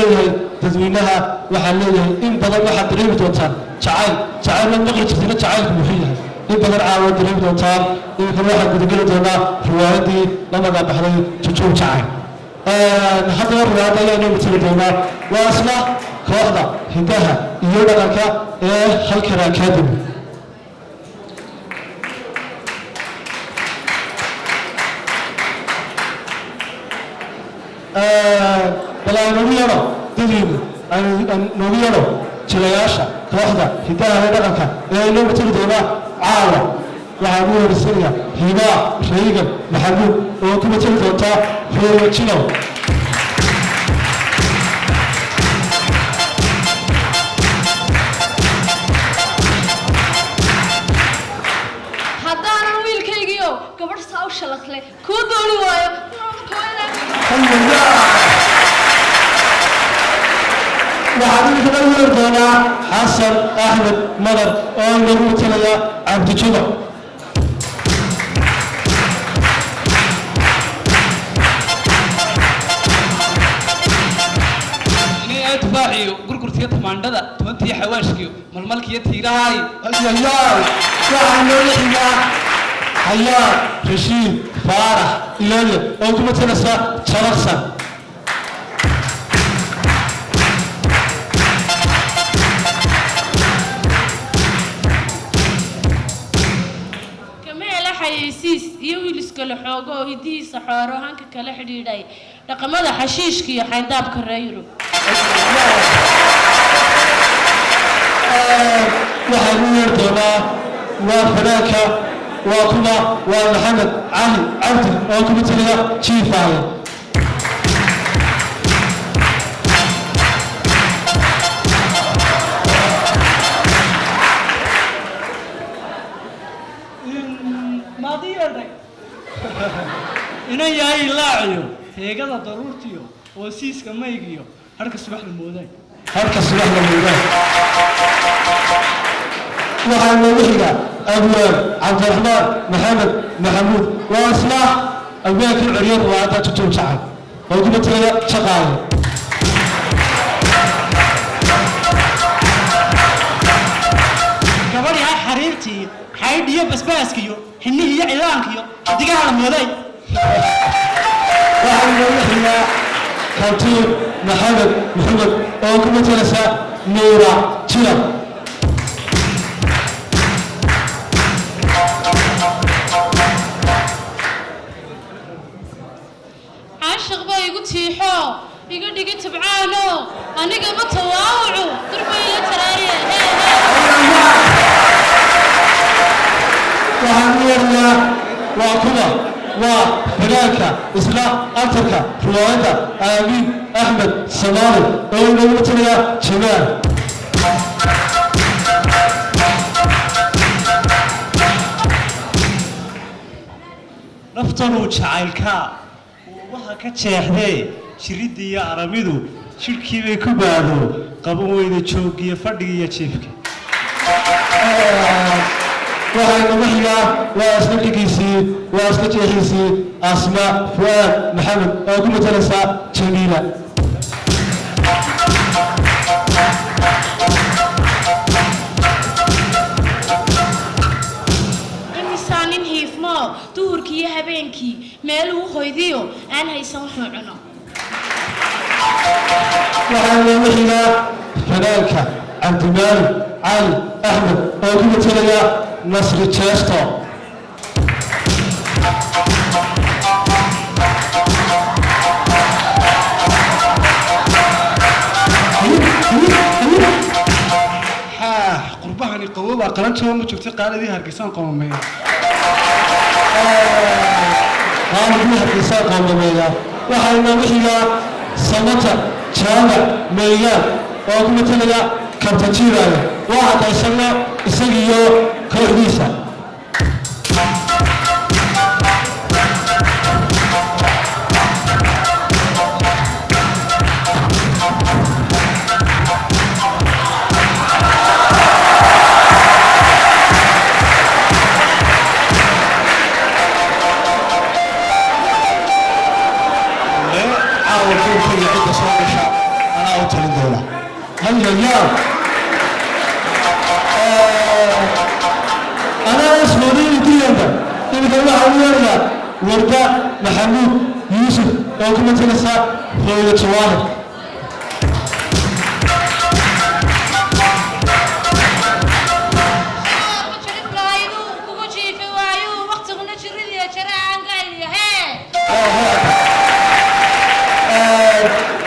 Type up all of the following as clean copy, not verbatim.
Leeyahay dadweynaha, waxaan leeyahay in badan waxaad dareemi doontaan jacayl. Jacayl waad maqli jirtina, jacaylku muxuu yahay in badan caawa dareemi doontaan. Iminkana waxaan gudageli doonaa riwaayadii la magac baxday Jujuub Jacayl. Haddaba riwaayadda ayaa inoo mateli doonaa waa isla kooxda hidaha iyo dhaqanka ee Halkan Academy. Bal aan noogu yeedho dadweyne, aan noogu yeedho jilayaasha kooxda hidaha iyo dhaqanka ee inoo mateli doonaa caawa. Waxaan ugu horeysanaya Hibaa Reygan Maxamuud oo ku mateli doontaa Hooyo Jilow. Haddaanan wiilkaygiio gabadh saa u shalaqle kuu dooni waayo. Waxaan iminka la yeeri doonaa Xasan Axmed Madar oo inoogu matalaya Cabdijumac. Inay aad tufaaxiyo gurgurtiyo tamaandhada tobantiyo xawaashkiyo malmalkiyo tiirahaay. Ayayaay, waxaa nooga xigaa Xayaan Rashiid Faarax Ilaaye oo ku matalaysa Jalaqsan. Kama hela xayeysiis iyo wiiliskale xoogo oo hidihiisa xooro hanka kala xidhiidhay dhaqamada xashiishka iyo xayndaabka reer Yurub. Waxaan u yeeri doonaa waa fanaanka, waa kuma? Waa Maxamed Cali Cabdi oo ku matalaya Jiifaaye. Maadi yeedhay inan yahay ilaaciyo teegada daruurtiyo oo siiska maygiyo harka subaxda mooday. Halka subaxda moodaa. Waxaa noogu xiga abwaan Cabdiraxmaan Maxamed Maxamuud, waa isla abwaankii curyo ruwaayadda Jujuub Jacay, oo ku matalaya Shaqaaye. Gabadh yahay xariirtii xaydhiyo basbaaskiyo xinnihiiyo cilaankiyo xidigaha la mooday. Waxaa noogu xigaa Kaltuur Maxamed Maxamed oo ku matalaysa Nuura Jila. Caashiq baa igu tiixo iga dhigi tabcaano anigaba tawaawucu durbayla taraariye. Waxaan u yeerayaa, waa kuma? Waa fanaanka isla aktarka riwaayadda Aamiin Axmed Samaali oo inoogu matalaya Jamaal. Naftanuu jacaylkaa uubaha ka jeexdee jiridda iyo aramidu jidhkiibay ku baado qaban weyda jooggiyo fadhiga iyo jiifka. Waxaa inagu xigaa waa isla dhigiisii, waa isla jeexiisii, Asma Fu'aad Maxamed oo ku matalaysa Jamiila. Imisaa nin hiifmoo duhurkii iyo habeenkii meel uu hoydiyo aan haysan wuxuu cuno. Waxaa inoogu xigaa fanaanka Cabdimaalik Cali Axmed oo ku matalaya Nasri Jeesto. Xaax qurbahani qabobaa qalanjaba ma joogtay, qaaladii Hargeysaan qomameeya. Qaaladii Hargeysaa qoomameeya. Waxaa inoogu xigaa Samata Jaamac Meegaan oo ku matalaya Kabtajiiraayo. Waa cadaysanna isagiyo kooxdiisa. Caawa joogtayga cidda soo gasha anaa. talin doona. Hayayaa, anaa ismoodayni diyanba. Iminka waxaa u yeerayaa Warda Maxamuud Yuusuf oo ku matalaysa Hooyo Jawaahir. Kugu jiifi waayu waqtiguna jiridiyo jaraacan gayliyo hee.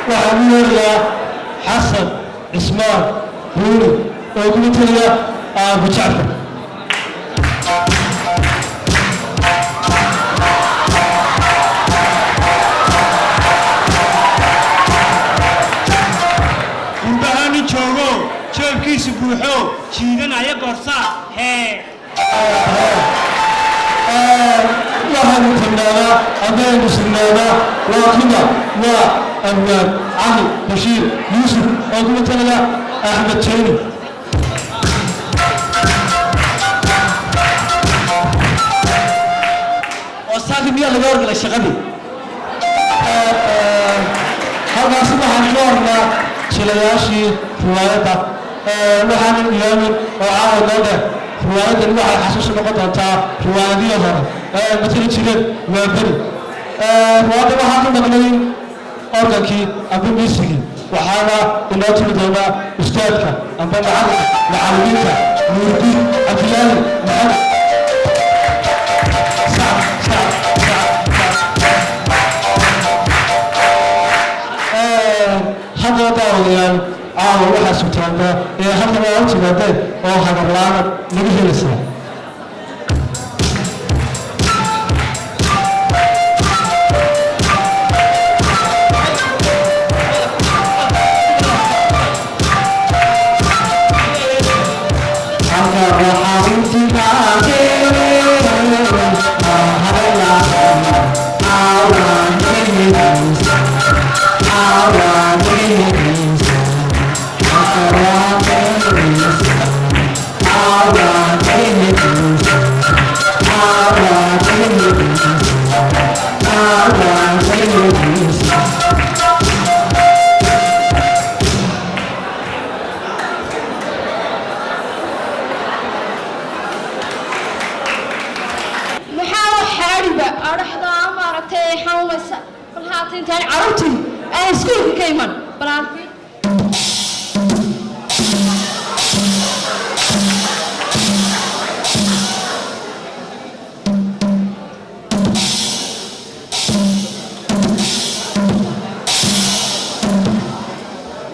Waxaa u yeerayaa Xasan Cismaan Buuri oo ku matalaya Aabu Jacfar. Qurbahaani joogo, jeebkiisu buuxo, jiidanaya boorsaa hee. Waxaanu tilmaamaa amaynu sugnaanaa waa kuma? Waa Awaan Cali Bashiir Yuusuf oo ku matalaya Axmed Jeyni. Oo saaki miyaa laga horgalay shaqadii? Halkaasi waxaan ka hornaa jilayaashii riwaayadda. Waxaanan ilaamin oo caawa noo dheer, riwaayaddan waxay xasuus noqon doontaa riwaayadihii hore ee ay matali jireen. Waa beri riwaayadda waxaan ku maqnay organkii amba miisigii, waxaana inoo timi doonaa ustaadka amba macalinka macallimiinta, Nuurdiin Cabdilaahi Maxamed. Sac sac sac sac. Haddaba daawadayaal, caawa waxaa sugtaanba ee halkan aa u timaadeen oo hagarlaana laga helaysaa. Maxaa wax xaadhiba adhaxdaa maaragtay xanuunaysa? Bal haata intaan carruurtii aan iskuulka ka iman bal aan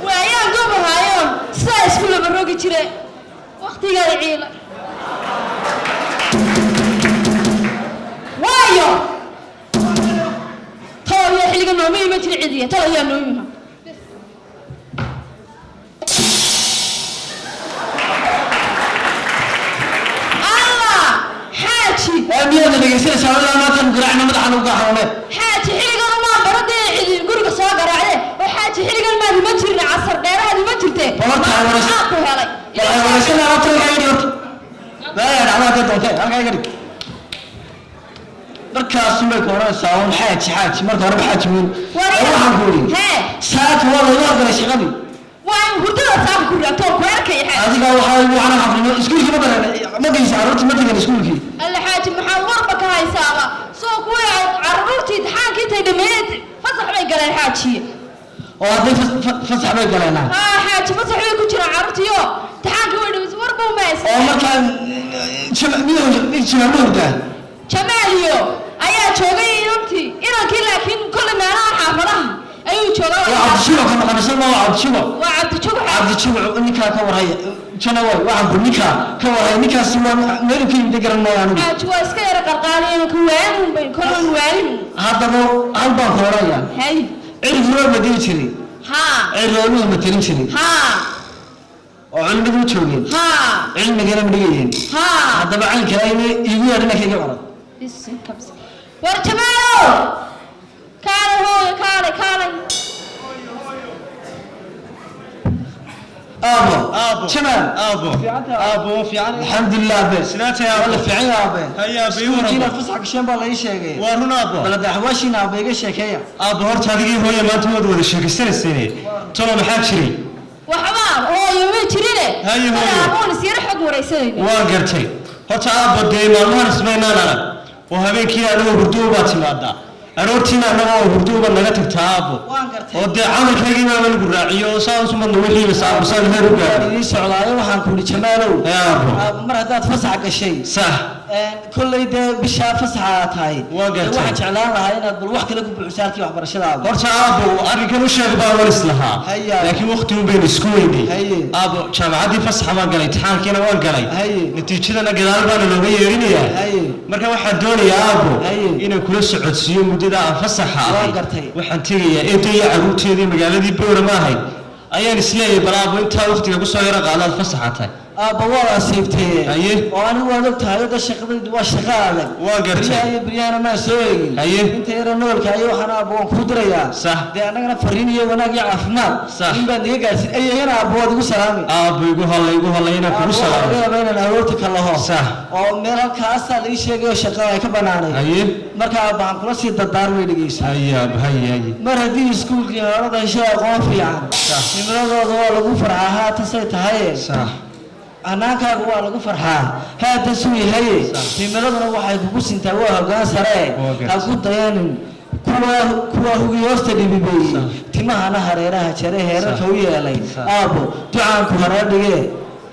waayaan gobahaayoon sidaa isku laba rogi jire wakhtigaada ciila waayo talo ayaa xilliga nooma iman jira cidiya, talo ayaa nooma iman. Allah xaaji! Miyaadna dhegaysanaysaa? Ilaa maantaan garaacna madaxan uga xanuune. Xaaji, xilligan umaa baradee cidi guriga soo garaacde oo xaaji, xilligan maad iman jirin, casar dheerahaad iman jirte. Horta, maxaa ku helay? Waraysan alaabta halkaa iga dhig horta. Baa dhacdaa ka doontay, halkaa iga dhig. Markaasun bay ku odhanaysaa un xaaji, xaaji. Marka horeba xaaji weyn. Waxaan ku idhi Hee. Saaka waa laga horgalay shaqadii. Waa hurdada saaka ku raagtoo ku arkaya, xaaji. Adiga waxaa igu waxaan xafnimo iskuulkii ma baran, ma geysa carruurtii, ma tegan iskuulkii. Alla xaaji, maxaa warba ka haysaaba? Soo kuwii carruurtii imtixaankii intay dhameeyeen fasax bay galeen, xaajiye. Oo hadday fasax bay galeenaa? Haa xaaji, fasax bay ku jiraan carruurtiiyo imtixaankii way dhameysay, warba uma haysan. Oo markaa jamaal ma hurdaa? Jamaaliyo ayaa joogay inantii inankii, laakiin kolley meelaha xaafadaha ayuu joogaa. Waa Cabdishuba ka maqan, ma waa Cabdishuba? Waa Cabdijugo. Cabdishuba ninkaa ka warhaya Janaway, waxaan ku ninkaa ka warhaya, ninkaasi waa meel ka yimid garan maayo anigu. Xaaji waa iska yara qarqaaliya inanka, waanin bay kolley waanin. Haddaba hal baan ku odhanaya. Hay. Cirif loo bedeli jiray. Haa. Ciroonuhu matelin jiray. Haa. Oo cilmigu u joogeen. Haa. Cilmigana ma dhigayeen. Haa. Haddaba caynka ayna iigu yeedh inanka iga orad. War Jamaalow, kaalay hooyo, kaalay, kaalay. Aabo. Aabo. Jamaal. Aabo. Aabo, waa fiican. Alxamdulilah abe. Sidee tahay, aabo? Waa la fiican yahay abe. Haye, aabo, ii warramo. Iskuulkiina fasax gasheen baa la ii sheegay. Waa run, aabo. Bal hadda axwaashiina aaba iga sheekeeya. Aabo, horta adigii hooye maanta waad wada sheekaysanayseen. Tolo maxaa jiray? Waxba hooyo ma jirine. Haye, hooyo. Aaboon isyara xog waraysanayna. Waan gartay. Horta aabo, dee maalmahan ismaynaan arag oo habeenkii anagoo hurdo baa timaadaa, aroortiina anagoo hurdo baa naga tagtaa, aabo. Waan gartay. Oo dee camalkaygii baaba lagu raaciyo oo saa usumadna wixiiba saabusaan heer u Waan gaadhay. idiin socdaayo, waxaan ku idhi Jamaalow. Hee, aabo. Aabo, mar haddaad fasax gashay, Sax. kolley dee bishaa fasaxa aad tahay. Waan gartay. Dee waxaan jeclaan lahaa inaad bal wax kale ku buuxiso halkii waxbarashada, aabo. Horta aabo, arrinkan u sheeg baa waan islahaa. Haya. Laakiin waqti un baynu isku weynay. Haye. Aabo, jaamacaddii fasaxa baan galay, imtixaankiina waan galay. Haye. Natiijadana gadaal baana looga yeerinayaa. Haye. Marka waxaan doonayaa, aabo, Haye. inaan kula socodsiiyo muddada aan fasaxa ahay. Waan gartay. Waxaan tegayaa eedo iyo carruurteedii magaaladii Boora ma ahayd ayaan isleeyahay. Bal aabo, intaa waqtiga kusoo yaro qaadaad fasaxa tahay. Aabba, waad asiibtee. Haye. Oo anigu waad og tahay oda shaqadaydu waa shaqo adag. Waan gartay. Beryaha iyo beryahana maan soo eegin. Haye. Inta yara noolka ayo waxaan aabba waan kuu dirayaa. Sax. Dee annagana fariin iyo wanaag iyo caafimaad Sax. in baad naga gaarsiin ayagana, aabba, waad igu salaami. Aabo, igu halla, igu halla inaan kugu Aabba, waxaa laga salaamo. yaabaa inaan aroorta ka laho. Sax. Oo meel halkaasaa la ii sheegay oo shaqada ay ka banaanay. Haye. Marka aabba, waxaan kula sii dardaarmay, dhegeyso. Haye, aabo, haye, haye. Mar haddii iskuulkii horada heshay aqoon fiican, himiladooda waa lagu farxaa haatan say tahaye. Sax. Hanaankaagu waa lagu farxaa haatan suu yahaye. Himiladuna waxay kugu sintaa waa hoggaan sare. Waa gartay. Ha ku dayanin kuwa hugi hoosta dhibibeeyey, timahana hareeraha jare heerarka u yeelay. Aabbo, ducaanku hareer dhige,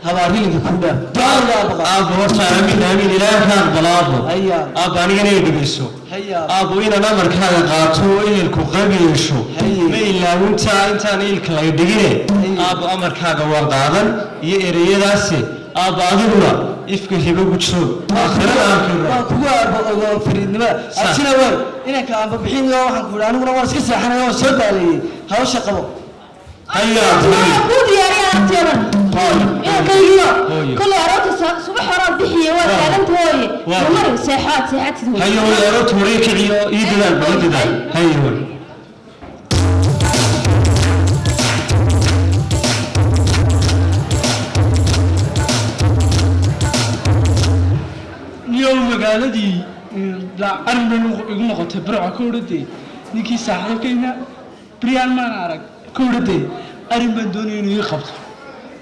habaarilinka ku dhaaf ducada, aabba. Aabo, horta aamiin, aamiin, ilaahay ka aqbalo, aabo. Haya. Aabo, anigana ay dhegeyso. Haya. Aabo, inaan amarkaaga qaato oo ehelku qayb yeesho Haye. ma ilaawintaa intaan ilka laga dhigine. Haye. Aabo, amarkaaga waan qaadan iyo ereyadaasi. Aabo, adiguna ifka hibo ku joog, aakhirada Waan aakhiro. kugu aabo ogo fariidnimada. Sax. Asina way inanka aanba bixin, waxaan ku idhi aniguna waan iska seexanaya, waan soo daaleeyey, hawsha qabo. Haya, aabo, haye. Kuu diyaariya alaabteedan inankaygiyo. Hooyo. Kolley aroorta subax horaan bixiye waa taaganta hooye. Waa. Mari seexaad seexatid hooye. Haye hooyo, aroorta horey kiciyo, ii dadaal ba, ii dadaal. Haye hooyo. Niyow, magaaladii arrin bay igu noqotay Burco ka odhadee. Ninkii saaxiibkayna beryaan maan arag ka odhadee. Arrin baan doonaya inuu ii qabto.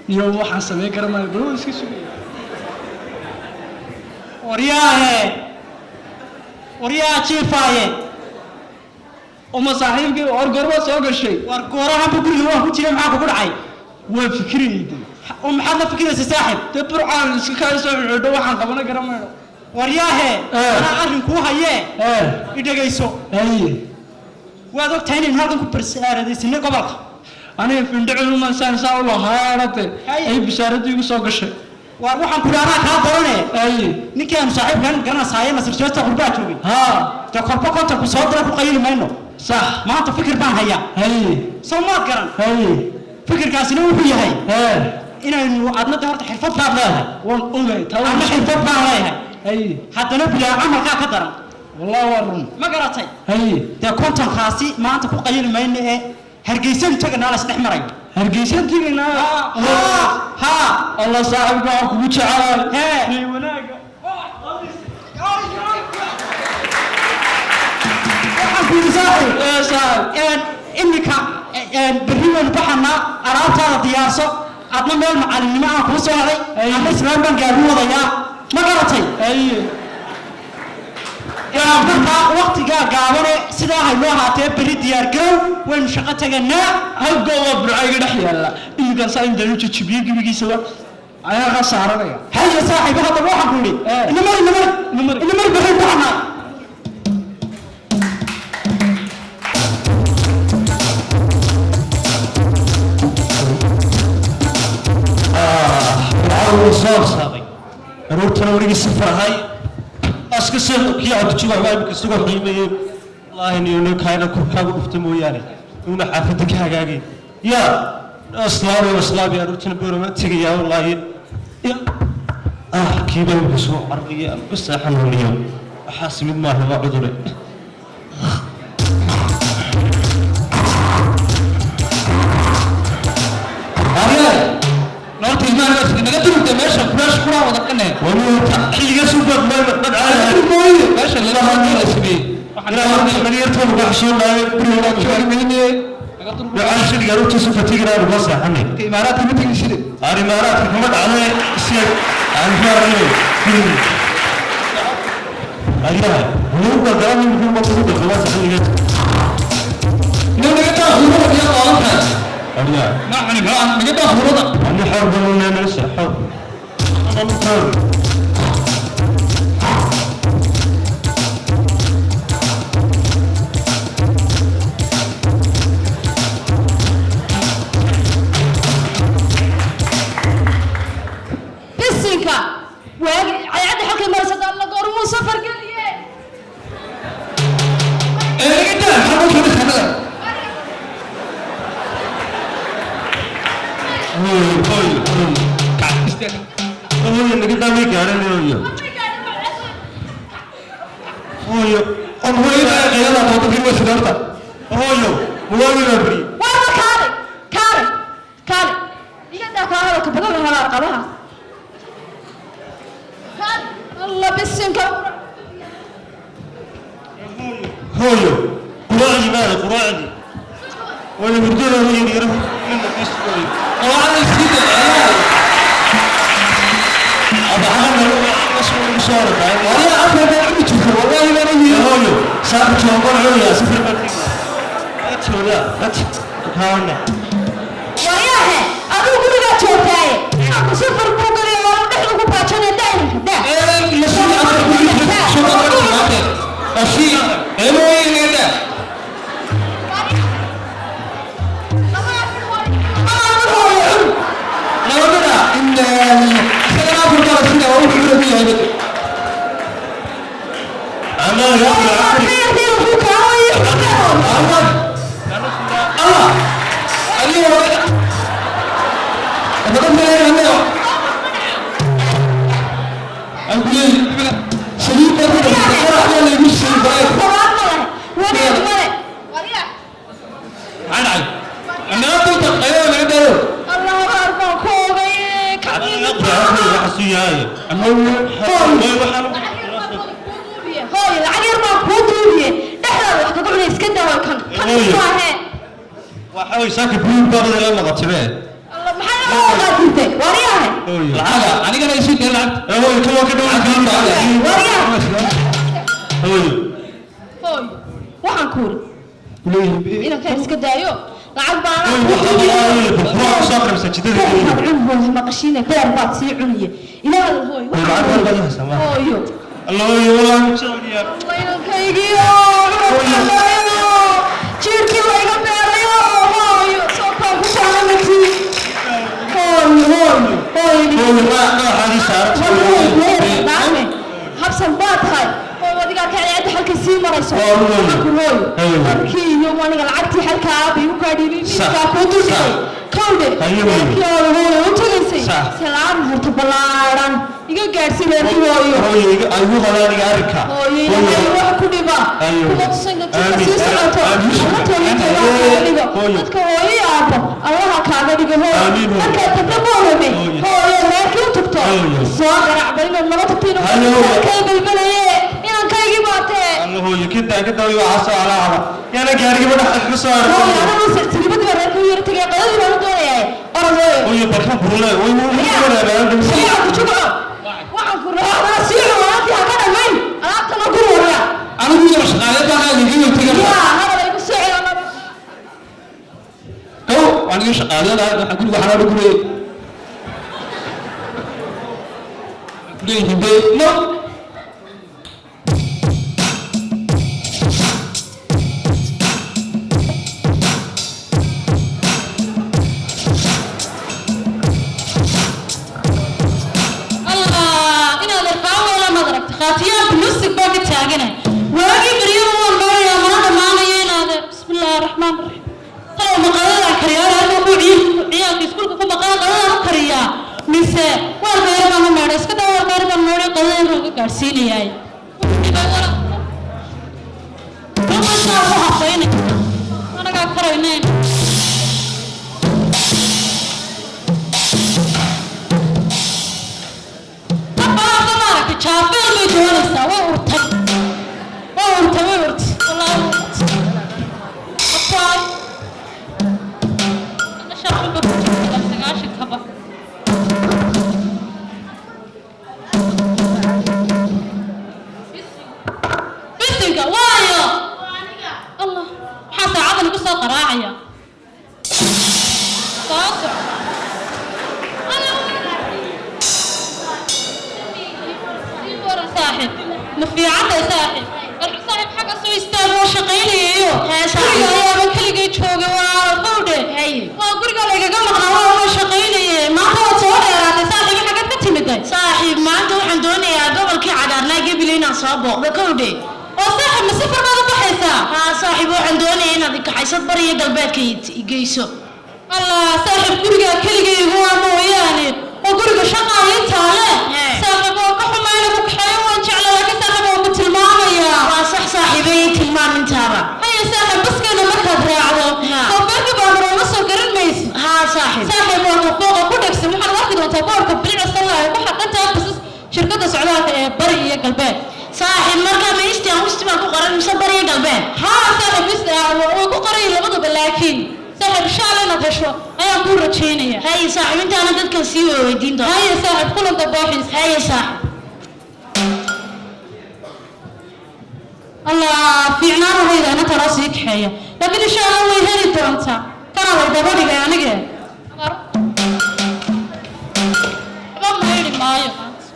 Niyow, waxaan samayn kara maayo, bal waan iska sugaya. Waryaahe, waryaa jiifaaye. Uma saaxiibkay or gorba soo gashay. War goorahanba guriga waan ku jira, maxaa kugu dhacay? Waan fikirayay dee. Oo maxaad la fikiraysa, saaxib? Dee Burcaan iska kaa soo xidho, waxaan qabana gara mayno. Waryaahe, anaa arrin kuu hayee, i dhegayso. Haye. Waad ogtahay inaynu halkan ku barsaaradaysanay gobolka. Aniga findhiciluma saan saa u lahaadhate. Haye. Ay bishaaradii igu soo gashay. Waar waxaan ku idhi anaa kaa darane. Haye. Ninkii aanu saaxiibkan garanasaaye Nasir Jeesta qurbaa joogay. Haa. Dee korba 50-ku soo dira ku qayili mayno. Sax. Maanta fikir baan hayaa. Haye. Soo maad garan? Haye. Fikirkaasina wuxuu yahay ee inaynu adna de horta xirfad baad leedahay. Waan ogahay taa. Ama xirfad baan leeyahay. Haye. Haddana bilaa camalkaa ka daran. Wallah waa run. Ma garatay? Haye. Dee 50-kaasi maanta ku qayili mayno ee Hargeysanu taganaa la isdhex marayo. Hargeysan tegaynaa? Haa haa. Allah, saaxiibka waxaan kugu jecelahay. Hee. Ney wanaaga. Waxaan ku yidhi saaxiib, ee saaxiib, iminka berri waynu baxanaa, alaabtaada diyaarso. Adna meel macalinimo aan kuu soo helay. Haye. Ama islaam baan gaari wadayaa, ma garatay? Haye. Markaa waktigaa gaabane sidaa haynoo ahaatee, berri diyaar garow, waynu shaqo taganaa. Hal goob Burca iga dhex yaalla iminkan saa intaan u jajabiyey gebigiisaba ayaa ka saaranaya. Haya saaxiib, haddaba waxaan ku yidhi inamari, inamari. Inamari. Inamari, berri baxanaa. Wuu soo absaabay aroortana warigii safar ahay aska soo kii cabdijigo waxbaa imika isagoo qiimayey. Wallaahi niyo ninkayna korkaagu dhufta mooyaane uuna xaafadda ka hagaagay yaa islaamay islaamay aroortana Boorama tegayaa wallaahi. Ya ah, kiiba imika soo cararaya aan u seexanoniyo, waxaas mid maaha, waa cudure. Arye. Imaan naga durugta meesha furash quraan wada qane. Xilligaas u baad dad caadi. Meesha lala hadlay la sameeyey. Dhalinyartooda wax soo dhaaway guriga waxaan xilliga aroortii soo fatignaa uga seexanay. Imaaraadka ma tegin shilin. Aan imaaraadka kuma dhacday si aan raacay. Ayaha, huruuda garan muxuu ma ku dhaqaa xilligaas. Inuu naga daa huurada iyo qaadanka. Ayaha. Nacani ma naga daa huurada. Ani xor baan leeyahay xor. Xor. Bisinka waagi cadcadda halkay maraysa alla goormuu safar geliye. Ee naga daa maxaa loo keenay sanada? Hooyo, hooyo, hooyo. Hooyo, naga daa way gaareen hooyo. Hooyo, On hooyada qeylada doonta firma sidarta. Hooyo, muwaadin baa beri. Warba kaale kaale kaale, iga daa kaa hadalka badan la habaar qabaha kaale alla bisinka. Hooyo, quraacdii maada quraacdii. Wayna hurdada hooyo yar min nafis hooyo. Quraacda sida ciyaar. Abaxana ma soo soo raday. Wala afka baa cuni jirta wallahi baan ogeyn. Hooyo, saab joogan hooyo safar baa tigi. Atooda, at. Kaana. Waryahe, adigu gurigaa joogtaaye ku safar buu galay waa dhexda ku baajanaya daaimka daa. Ee la soo afka ku jirta soo qaadan. Ashi, ee mooyee naga daa. Labadana in isagana afar baa sida waa wuxuu u yahay. Ana ya afri. Allah. Allah. Adiga waa Adaba meelaha aan ku leeyahay saliid baa ku dhashay qorax baa laygu siiyey bareed. Sabaab ma leh, wanaag ma leh. Waryahe. Maxaa dhacay? Annaga dulta qaylada naga daayo. Allah habaar baan ku ogay. Ana quraacdii waxa soo yahay. Hooyo waxaan Hooy, lacag yar baan kuu duubiye, dhexdaada wax kaga cunay, iska daa kan kan isku ahee. Waxa way saaka buluug baa la noqotay. Allah, maxaa laga qaatintay waryahe? Hooyo. Lacaga anigana isii dee lacagta. Hooyo, kuwa ka dhow. Waryahe. Hooyo. Hooy, waxaan ku uri Kuleeyihiin inanka iska daayo, lacag baana Hooyo, kuu waxa duubiye. la quraac soo qarabsa jidada. Beer baad cun hooy, maqashiine beer baad sii cunaye ilaah hooy. Hooyo, lacag Waxaan baad haysaa, ma? Hooyo. Allah hooyo, wallahi ma jecel. Inankaygiyo jiirkii la iga beerayo hooyo, sookaan ku taalamati hooyo hooyo hooyo. Hooyo, ma waxaad saaran. Dhaame habsan baa tahay hooy, adigaa ka cadda halka sii marayso. Waa hooyo. Ku hooyo. Hooyo. Markii iyo aniga lacagtii halka aaba igu kaa dhiibay Sax. miiskaa kuu duldhigay kowdhe. Haye hooyo. Reerkii oo hooyo u tagaysay. Sax. Salaam horta ballaaran iga gaadhsii reerkii hooyo. Hooyo, iga ay ugu qadaaniga arrinka. Hooyo, ilaahay wax ku dhiba Haye. kuma tusan kartid ka Aamin. sii socoto. Aamin. Alla tooyinta Hooyo. kaaga dhigo. Hooyo. Dadka hooyo iyo aabbo allaha kaaga dhigo hooyo. Aamin, hooyo. Markaad tagto boorame Hooyo. hooyo reerkii u tagto Hooyo. soo garaac bal inaad nala tagto inuu Haye, hooyo. kay belbelaye inankaygii baatee. Allah hooyo, kita kita waxa soo alaaba. Yana gaariga madaxa ka soo Hooyo, arko. anigu siribadii baa reerkii u yara tagay, qadadii baan u doonayaa orod hooyo. Hooyo, barkan burule. Way way way. Sii ku jugo waxaan ku rabaa sii alaabtii ha ka dhamayn alaabtana ku waryaa. Anigu yar shaqaale baan ahay idiin tagay. Yaa hadal igu soo celi laba. Kow anigu shaqaale ahay, waxaan guriga waxaan ugu leeyahay. Kuleeyihiin be no. Allah, inaad arkaan wala maad aragta khaatiyaan blusig baa ka taagana waagii baryada waan maarayaa mana dhammaanayo inaad bismillaahi raxmaan raxiim talow maqaladaan kariyaa halka ku ciyaalka iskuulka ku maqala qaladaan u kariyaa mise waar beer baan u meedhay iska daa waar beer baan meedhay qadada rooga gaadhsiinayaay rumashaa u hafaynay anagaa karaynayn. Ma fiicantahay saaxiib? Saaxiib, xagga soo istaag, waa shaqaynayayo. Hee, saaxiib. Guriga ayaaba keligay joogay, waa qowdhe. Haye. Waa guriga laygaga maqnaa, waa shaqaynaye. Maanta waad soo dheeraatay saaxiib, xaggaad ka timiday? Saaxiib, maanta waxaan doonayaa gobolkii cagaarnaa Gebile inaan soo booqdo, kowdhe. Oo saaxiib, ma safar baad u baxaysaa? Haa saaxiib, waxaan doonayaa inaad ikaxaysad bariyo galbeedka i geyso. Allah saaxiib, guriga keligaygu waa mooyaane oo guriga shaqaa ii taale. Hee. Saaxiib, waa ka xumayna ku kaxeeyo waan jecla, laakiin saaxiib waan ku tilmaamayaa. Waa sax saaxiibay, ii tilmaam intaaba. Haya saaxiib, baskeena markaad raacdo Ha. koonfeerka baabuur ma soo garan maysid. Haa saaxiib. Saaxiib, waa ka fooqa ku dhegsan waxaad arki doontaa boorka bilica salla ay ku xaqan tahay basas shirkadda socdaalka ee bari iyo galbeed. Saaxiib, markaa ma east and west baa ku qoran mise bariyo galbeed? Haa saaxiib, is way ku qoran yihiin labadaba, laakiin saaxiib insha Allah inaad hesho ayaan kuu rajaynaya. Haye saaxiib, intaana dadkan sii weydiin doona. Haya saaxiib, kulanka booxis. Haye saaxiib. Allah fiicnaan ahayda ina taloo sii kaxeeya, laakiin insha Allah way heli doontaa, kana way daba dhigay anige waxba maydhi maayo maanta.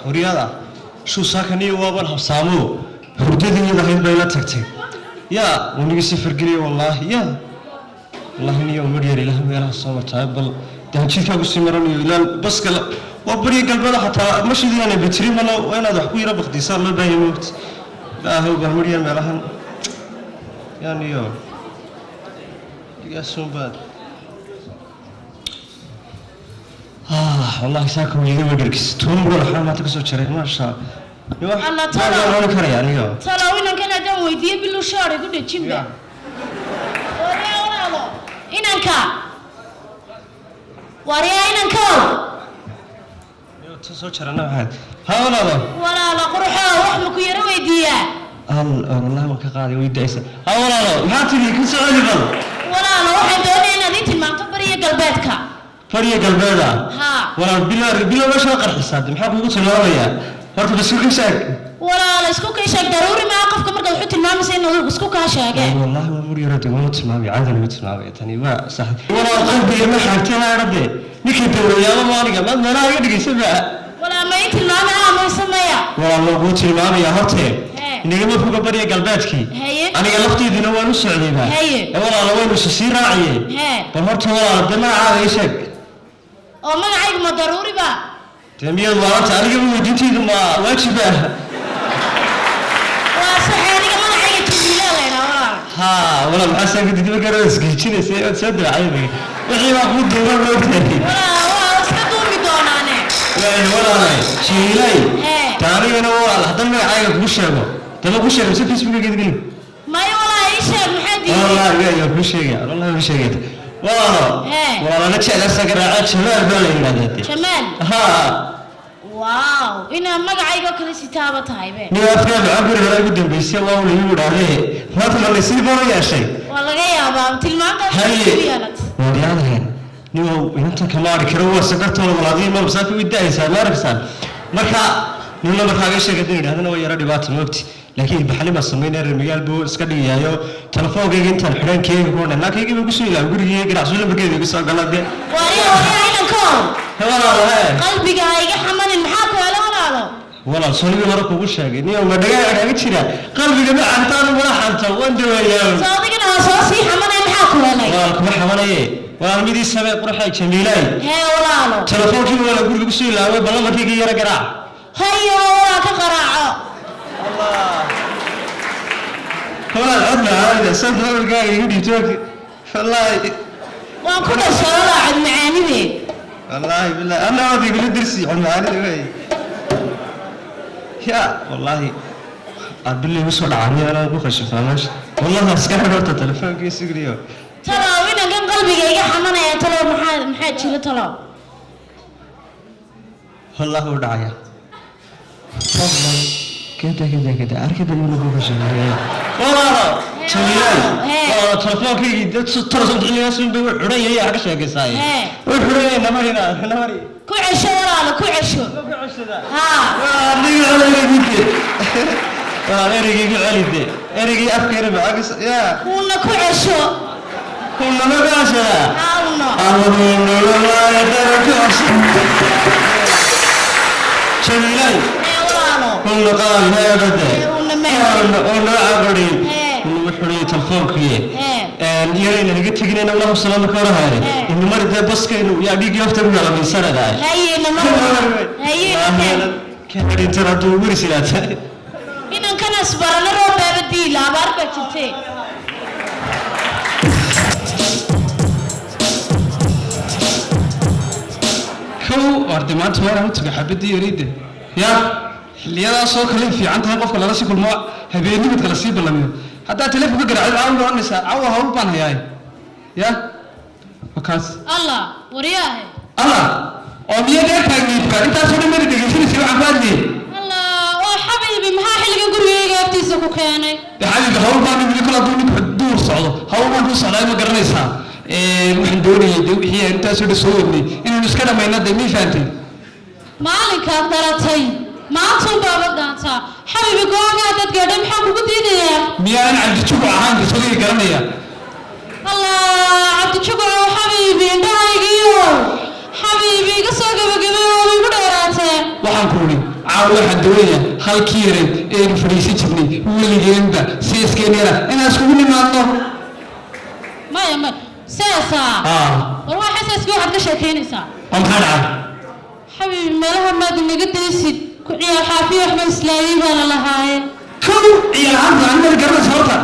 Horyada shuu saakaniyo waaban habsaamo, hurdadii ahayd bay la tagtay. Yaa wanigi safar geliya wallaahi, yaa wallaahi niyo umar yar ilaah meelaha soo martaa, bal dee jidkaa kusii maranayo ilaa baska waa bariya galbeeda xataa ma shidinaana bateri malo, waa inaad wax ku yara bakdisaan loo baahanya moogta ilaahow. Bal mar yar meelahan yaa niyo digaasunbaad. Wallahi saaka waa iga wedherkis toban waxaa maanta kasoo jaray, maasha. Alla, talo. Oran karaya aniga. Talow inankan haddaan weydiiye bilu shaar igu dhejinba. Waryaa walaalo, inanka, waryaa inankow. Ta soo jarana maxaad? Ha walaalo. Walaalo quruxo, wax ma ku yaro weydiiyaa? Al wallahi waan ka qaaday, way da'aysa. Ha walaalo, maxaa tiri? Ka socodi bal. Walaalo, waxaan doonaya inaad ii tilmaamto bariya galbeedka. Fariya galbeeda? Haa. Walaal, bila bila meesha qarxisaa, maxaa kugu tilmaamayaa horta? Bas ku sheeg. Walaalo, isku kay sheeg, daruuri maa qofka markaad waxu tilmaamaysa inuu isku kaa sheegee. Wallahi waa mur yaro, dee waan tilmaamay, caadan ugu tilmaamay, tani waa sax. Walaal, qalbiga ma xaagtay rabbe ninka dawlayaabo maaniga maad meelaha iga dhigaysa ba. Walaa ma ii tilmaamay haa mayse maya? Walaal, loogu tilmaamaya horte. Hee. Inagama foga bariya galbeedkii. Haye. Aniga lafteydina waan u socdayba. Haye. Ee walaalo, waynu isu sii raaciye. Hee. Bal horta walaalo, dee magacaaga ii sheeg. Oo magacaygu ma daruuri ba? Dee miyaad waalanta? Aniga ma weydiintaydu ma waajiba? Waa sax, aniga magacayga Jamiila la idhaa walaal. Haa walaal, maxaa saa gudid markaa waad isgeejinaysay, waad soo dawacay, wixii baa kuu duuban moogtahay. Walaal, waa iska duumi doonaane. Waay walaalay Jiilay. Hee. Ta anigana walaal, haddaan magacayga kuu sheego, dama kuu sheego mise Facebooka gedgelin? Maya walaa, ii sheeg, maxaa diiday? Wallahi waa kuu sheegaya, wallahi kuu sheegaya walaalo. Hee. Walaalo la jecel asaga raaca, Jamaal baa la yidhahdaa dee. Jamaal? Haa. Waaw, inaa magacayga kale sitaaba tahay be. Nin afkaa maxaa guri hore ugu dambeysay waa uu igu idhaahdee, maanta ma laysii baro yeeshay. Waa laga yaabaa tilmaantaas Haye. ku yeelat. Waryadahan nin inanta kama ari karo, waa sakartooda walaadii mar masaaka way da'aysaa, ma aragtaan? Marka nina markaa iga sheegay haddii idhahdana waa yaro dhibaato moogti, laakiin baxni baa samaynaya, reer magaal buu iska dhigayaayo. Telefoonkayga intaan xidhan keega ku dhan laakiin iga kusoo ilaa gurigii ganacsiyo lambarkeeda igu soo gala dee. Waryaa, waryaa inankow. Walaalo, hee. Qalbiga ha iga xamanin, maxaa ku helo walaalo? Walaal, sonigii hore kugu sheegay niyo ma dhagaa kaaga jira, qalbiga ma xantaan, mana xanto, waan daweeyaa. Soo adigana waa soo sii xamanay, maxaa ku helay? Walaal, kuma xamanaye walaal, midii samee qurxay Jamiilaay. Hee walaalo. Telefoonkii walaal guriga kusoo ilaaway, bal lambarkayga yara garaac. Hayo walaa, ka qaraaco. Walaal, cod macaanida sad hadalkaaga igu dhiibto wallaahi. Waan ku dhashay walaa cod macaanide. Wallaahi billahi anna waad igula dirsi cod macaanida wey. Ya wallaahi aad billi igu soo dhacay anaa ku khashifaa meesha, wallahi iska xidh horta telefoonkii sigriyo. Talow inankan qalbiga iga xamanaya, talow maxaa jira talow? Wallahi wuu dhacaya, fadlan kada kada kada arkada inuu ku khashifay walaalo. Jamiilaan. Hee. Waa telefoonkaygii dad si toos u bixinayaan bay u xidhan yahay ka sheekaysaay. Hee. U xidhan yahay namarina namari. Ku cesho walaalo, ku cesho. Haa. Waa aniga ereygiide. Waa ereygii celide. Ereygii afkeena macagis yaa. Uuna ku cesho. Kuna ma gaashada. Haa, uuna. Jamiilaan. Hee walaalo. Kuna qaal heebade. Hee, uuna mee. Una cabari. Hee. Una wuxuu telefoonkiye. Hee. Yarayna naga teginayna Allah salaam ka horahay. Hee. In mar dee baskaynu yaa dhiigii hafta ku yalamaysanadaay. Haye, nama. Haye, nama. Karintan hadduu weri sidaatay. Inankan isbarana roob baaba diila, abaar baa jirtee. Kow orday maanta meelaan u taga xabadii yarayde yaa xilliyadaasoo kale fiican tahay qofka lala sii kulmo, habeennimadka lasii ballamiyo. Haddaa telefonka garaacid, caawa oranaysaa, caawa hawl baan hayaay ya wakaas. Allah, waryaahe. Allah oo miyaa dheer taagniidba intaasoo dhan mari dhegeysanaysa waxaan ku hadlayay. Allah, oo xabiibi, maxaa xilligan gurigayga agtiisa ku keenay? Dee xabiibi, hawl baan imidi kol hadduu ninku duur socdo, hawl baan kuu socdaa, ma garanaysaa? Waxaan doonayay dee wixii aan intaasoo dhan soo wadnay inaynu iska dhammayna dee, mii fahantay? Maalinkaad dhalatay maantuun baaba dhaantaa xabiibi, go-aanka haddaad gaadhay maxaan kugu diidayaa? Miyaanan Cabdijuguc ahaan qisadii garanaya? Allah, Cabdijugucow, xabiibi, indhahaygiiyo xabiibi, iga soo gabagabay oo igu dheeraatee. Waxaan ku idhi caawa waxaan doonayaa halkii yareed eenu fadhiisan jirnay weligeenba seeskeen yara inaan iskugu nimaadno. Maya maya, seesaa? Aa. War waa xasaaskii waxaad ka sheekaynaysaa. Oo maxaa dhacay? Xabiibi, meelaha maad inaga daysid, ku ciyaar xaafiyo waxba islaayay baa la lahaaye. Kow ciyaar xaafta anigana garanaysa horta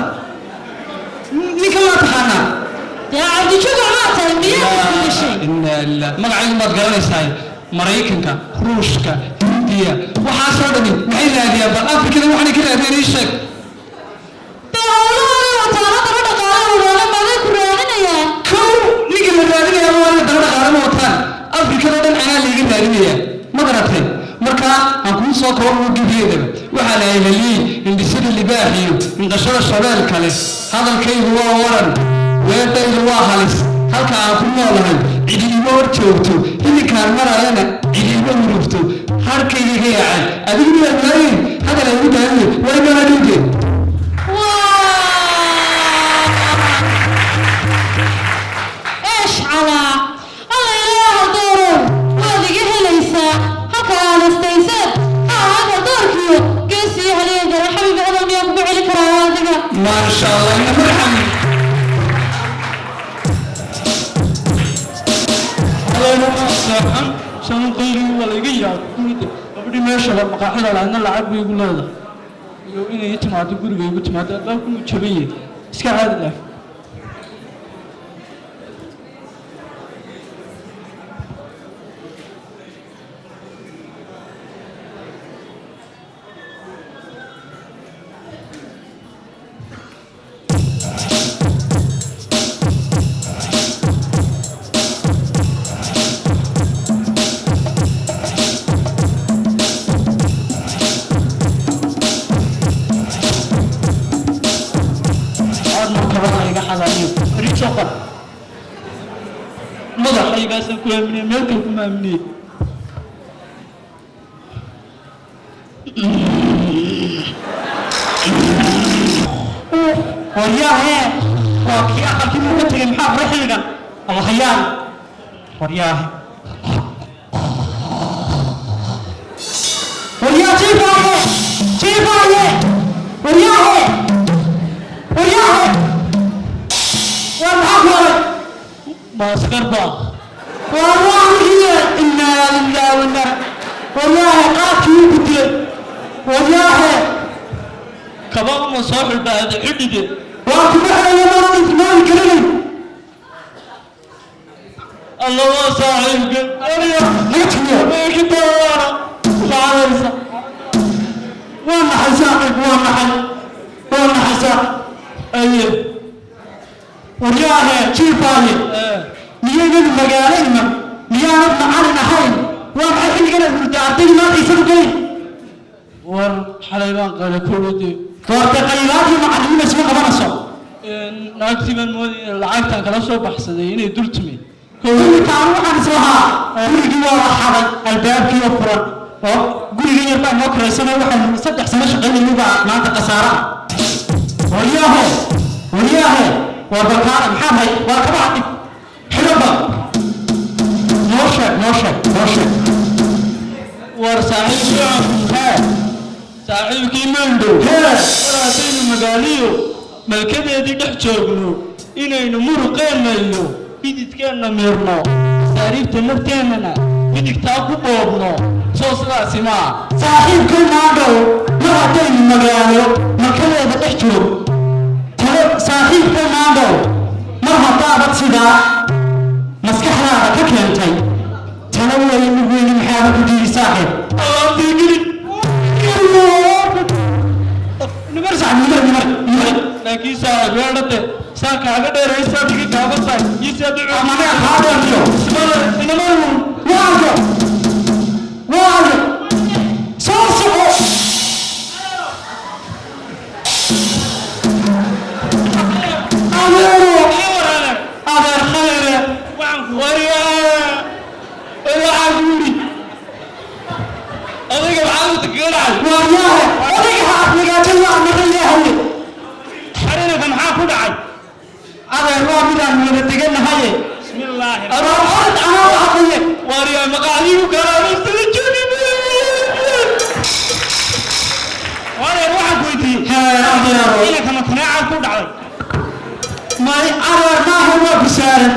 ninka laa taqaanaa. Dee Cabdijuguc baa tahay, miyaa isku gashay? Inaa lilah, magacaygu maad garanaysaa? Maraykanka, Ruushka, Hindiya, waxaasoo dhami maxay raadiyaan? Bal Afrikada waxaanay ka raadiyaan ii sheeg. Dee howlahooda wataan, haddana dhaqaale wadaala maday ku raadinayaan. Kow ninka la raadinaya waa daba dhaqaale ma wataan, Afrikada dhan anaa layga raadinaya, ma garatay? Marka aan kuu soo koobo gebiyeedaba, waxaa la heliyey indhisada libaax iyo indhashada shabeel kale. Hadalkaygu waa waran, weedhaydu waa halis. Halka aan ku noolahay cidi ima hor joogto, xillikaan marayana cidi ima hurufto, harkayga ka yaacay. Adigu miyaad maayin hadal ay ugu daayay waa imaana dhintee. Eesh calaa alla ilaaha doorow, waad iga helaysaa halka aad hastayseen ha ahaada doorkiyo geesiyo halyeegara. Xabiibi, hadal miyaa kugu celi karaa adiga? Maasha Allah, ina marxam. Seexan shanqayrigi waa laiga yaabay gurida gabadhii meesha la maqaaxida lahaydna lacag bay igu leedahay iyo inay ii timaado guriga igu timaado, albaabku inuu jaban yahay iska caadi dhaaf. Aadna kabana iga xadaaniyo rijo qab madaxaygaasaan ku aaminaya, meel kale kuma aaminaya. Waryaahe, waa kii aqalkii buu ka tegay, maxaa hore xilligan allahayaan? Waryaahe, waryaa jiifaaye, jiifaaye, waryaahe, waryaahe, waa maxaa ku haray? Maaskar baa. Waa waaxiye, innaa lillahi wa innaa. Waryaahe, qaabkii uu ku dilay, waryaahe. Kaba uma soo xidhaada xidhide. Waa kuma xidhaya, maana ismaali karinay. Alla waa saaxiibka. Naga tagiyo. Meekitawaana saacadaysa. Waa maxay saaxiib? Waa maxay? Waa maxay saaxiib? Aye. Waryaahe jiifaaye, miyaynad magaalo iman? Miyaanad macalin ahayn? Waa maxay xilligan aad hurda? Ardaydii maanta isagu gelin. War xalay baan qalay kulade. Doorta qaylaadii macalimiin isma qabanayso. Naagtii baan moodaya lacagtaan kala soo baxsaday inay dul timi. Iminka anu waxaan islahaa gurigii waa la xaday, albaabkii oo furan oo guriga yar baa noo kiraysanoo waxaan 3 sano shaqaynayay baa maanta khasaara ah. Waryaahe, waryaahe, waa balkaana maxaa hay? Waa kabaha dhig xidhanba. Noo sheeg, noo sheeg, noo sheeg. War saaxiibkii, Hee. Saaxiibkii Maandhow. Hee. War haddaynu magaaliyo malkadeedii dhex joogno, inaynu muruqeenna iyo bididkeenna miirno, masaariifta nafteennana midigtaa ku boobno, soo sidaasi maa? Saaxiibkay maandhow, mar haddaynu magaalo malkadeeda dhex joog talo. Saaxiibkay maandhow, mar haddaabad sidaa maskaxdaada ka keentay talo weeye mid weyni, maxaaba ku diidi saaxiib? Nimar saaxiib, nimar, nimar, nimar. Laakiin saaxiib, weedhate saa kaaga dheeraysaa digi kaaba tahay iyo Ama anaga kaa dheerniyo. Inamaru. Waayo, waayo, soo soco. Adeero, adeer khayre. Waryaa, waxaan ku yidhi odayga maxaa kaga dhacay? Waayahe, odayga ha aflagaajay, waa mara ilaahaye. Xariirka maxaa ku dhacay? Adeer, waa midaan wada deganahaye. Bismillaahi. Adeer, orod, anaa u hadlaye. Waryaa, maqacdiigu karaamaystada joogi. Wareer, waxaan ku weydiiyey Hee, adeero. Inanka makanaaca ku dhacday? May adeer, maaha, waa bisaaran.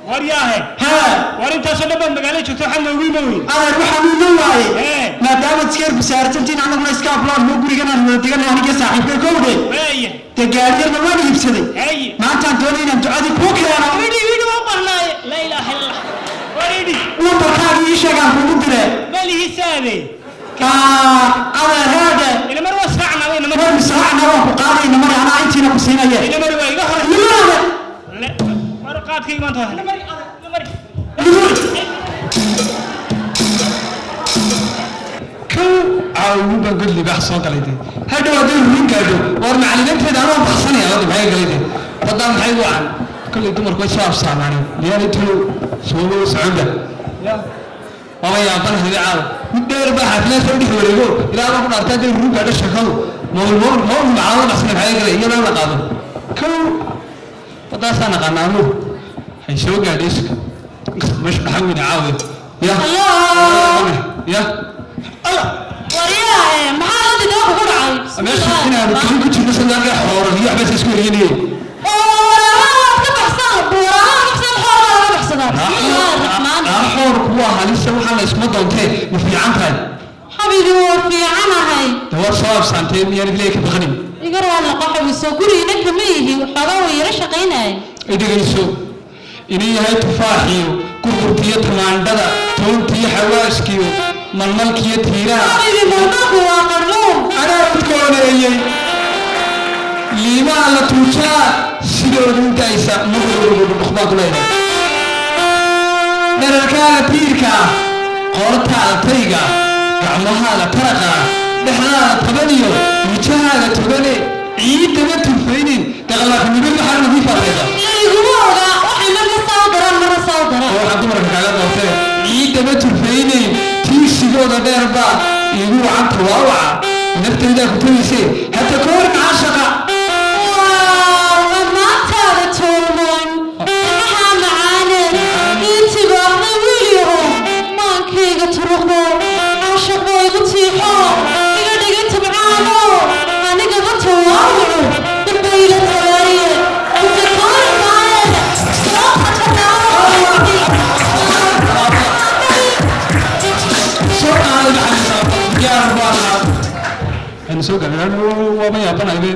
Waryaahe. Hee. War intaasoo dhan baad magaalada joogta, waxaad noogu iman weyn. Adeer, waxaan uu waayey Hee. maadaamaad iska yar bisaarsantiin, annaguna iska aflaan moo gurigan aan wada deganahay aniga saaxiibkay, kowdhe. Waaya. Dee gaariyarna waan iibsaday. Haye. Maantaan doonay inaan ducadii kuu keeno. Idhi, idhi, waan bahnaaye, laa ilaaha illa Allah, War idhi. Lambarkaaga ii sheegaan kuugu dire. Malihiisaade. Adeer, heede. Inamar waa israacnaa, inamar. War misraacna, waan ku qaadayna mari, anaa intiina ku siinaya. Inamar waa iga hor. Nimar. War qaadkayga maanta waa helay. Inamar. Nimar. Kow caawu baan god libaax soo galay dee. Hadhow hadday run gaadho, war macallimiinteeda anoo baxsanaya wadda maxay galay dee, waddaan maxay wacan? Kolley dumarku way soo afsaamaaneen miyaanay talow sooba soconba ya waaba yaabanahay caawa. Mid dheer baa xaafilaa soo dhex wareego ilaa baan ku dhaartay, hadday run gaadho sheekadu mowl mowl mowl macaalo baxsanaya maxay galay iyadoo la qaado. Kow waddaasaa naqaana anugu hay soo gaadhay iska meesha dhaxan weyne caawa ya ya. Waryaa, maxaa la didaa kugu dhacay? Meesha inaanu keli ku jirno sadaaga xooran iyo waxba isku eryanayeen. Oo waraabaha waad ka baxsan, waraabaha ka baxsan, xoor baa laga baxsadaa. Bismillaahi raxmaan. Xoorku waa halisa, waxaa la iskuma doontee. Ma fiican tahay? Xabiibi, waa fiicanahay. De waad soo absaantee, miyaan ilaahay ka baqanin? Iga raali qaxawiso, guriga kama yihi, waxoogaa way yara shaqaynaya. Dhegayso, inuu yahay tufaaxiyo gurgurtiyo tamaandhada toontiyo xawaashkiyo malmalkiyo tiiraha. Xabiibi, malmalku waa qarmuun. Anaa udkooneeyey liimaha la tuujaa sidoodu u da'aysa mugudhudhudhuq baan ku leeyahay. Dherarkaaga tiirka ah, qoortaada tayga, gacmahaada taraqa, dhexdaada tabaniyo wajahaaga togane, ciidama tufaynin daqalaafnimad waxaa nadiifaadayda. Iguma ogaa waxay marna saa u daraan, marna saa u daraan. Oo waxaa dumarka kaaga doortee ciidama tufaynin, tiigsigooda dheer baa iigu wacan tawaawaca naftaydaa ku tagaysee hata koorin caashaqa. Waaw, dhammaantaada toolmoon, maxaa macaane ii tibaaxda wiilyahow, maankayga turuqdo, caashiq baa igu tiixo, iga dhiga tabcaano, anigaba tawaawacu dambayla talaariye inta koorin maaye soo Soo qaaday maxamed diyaar baan ahaa, waxaynu soo gaadhay waama yaabanaybe.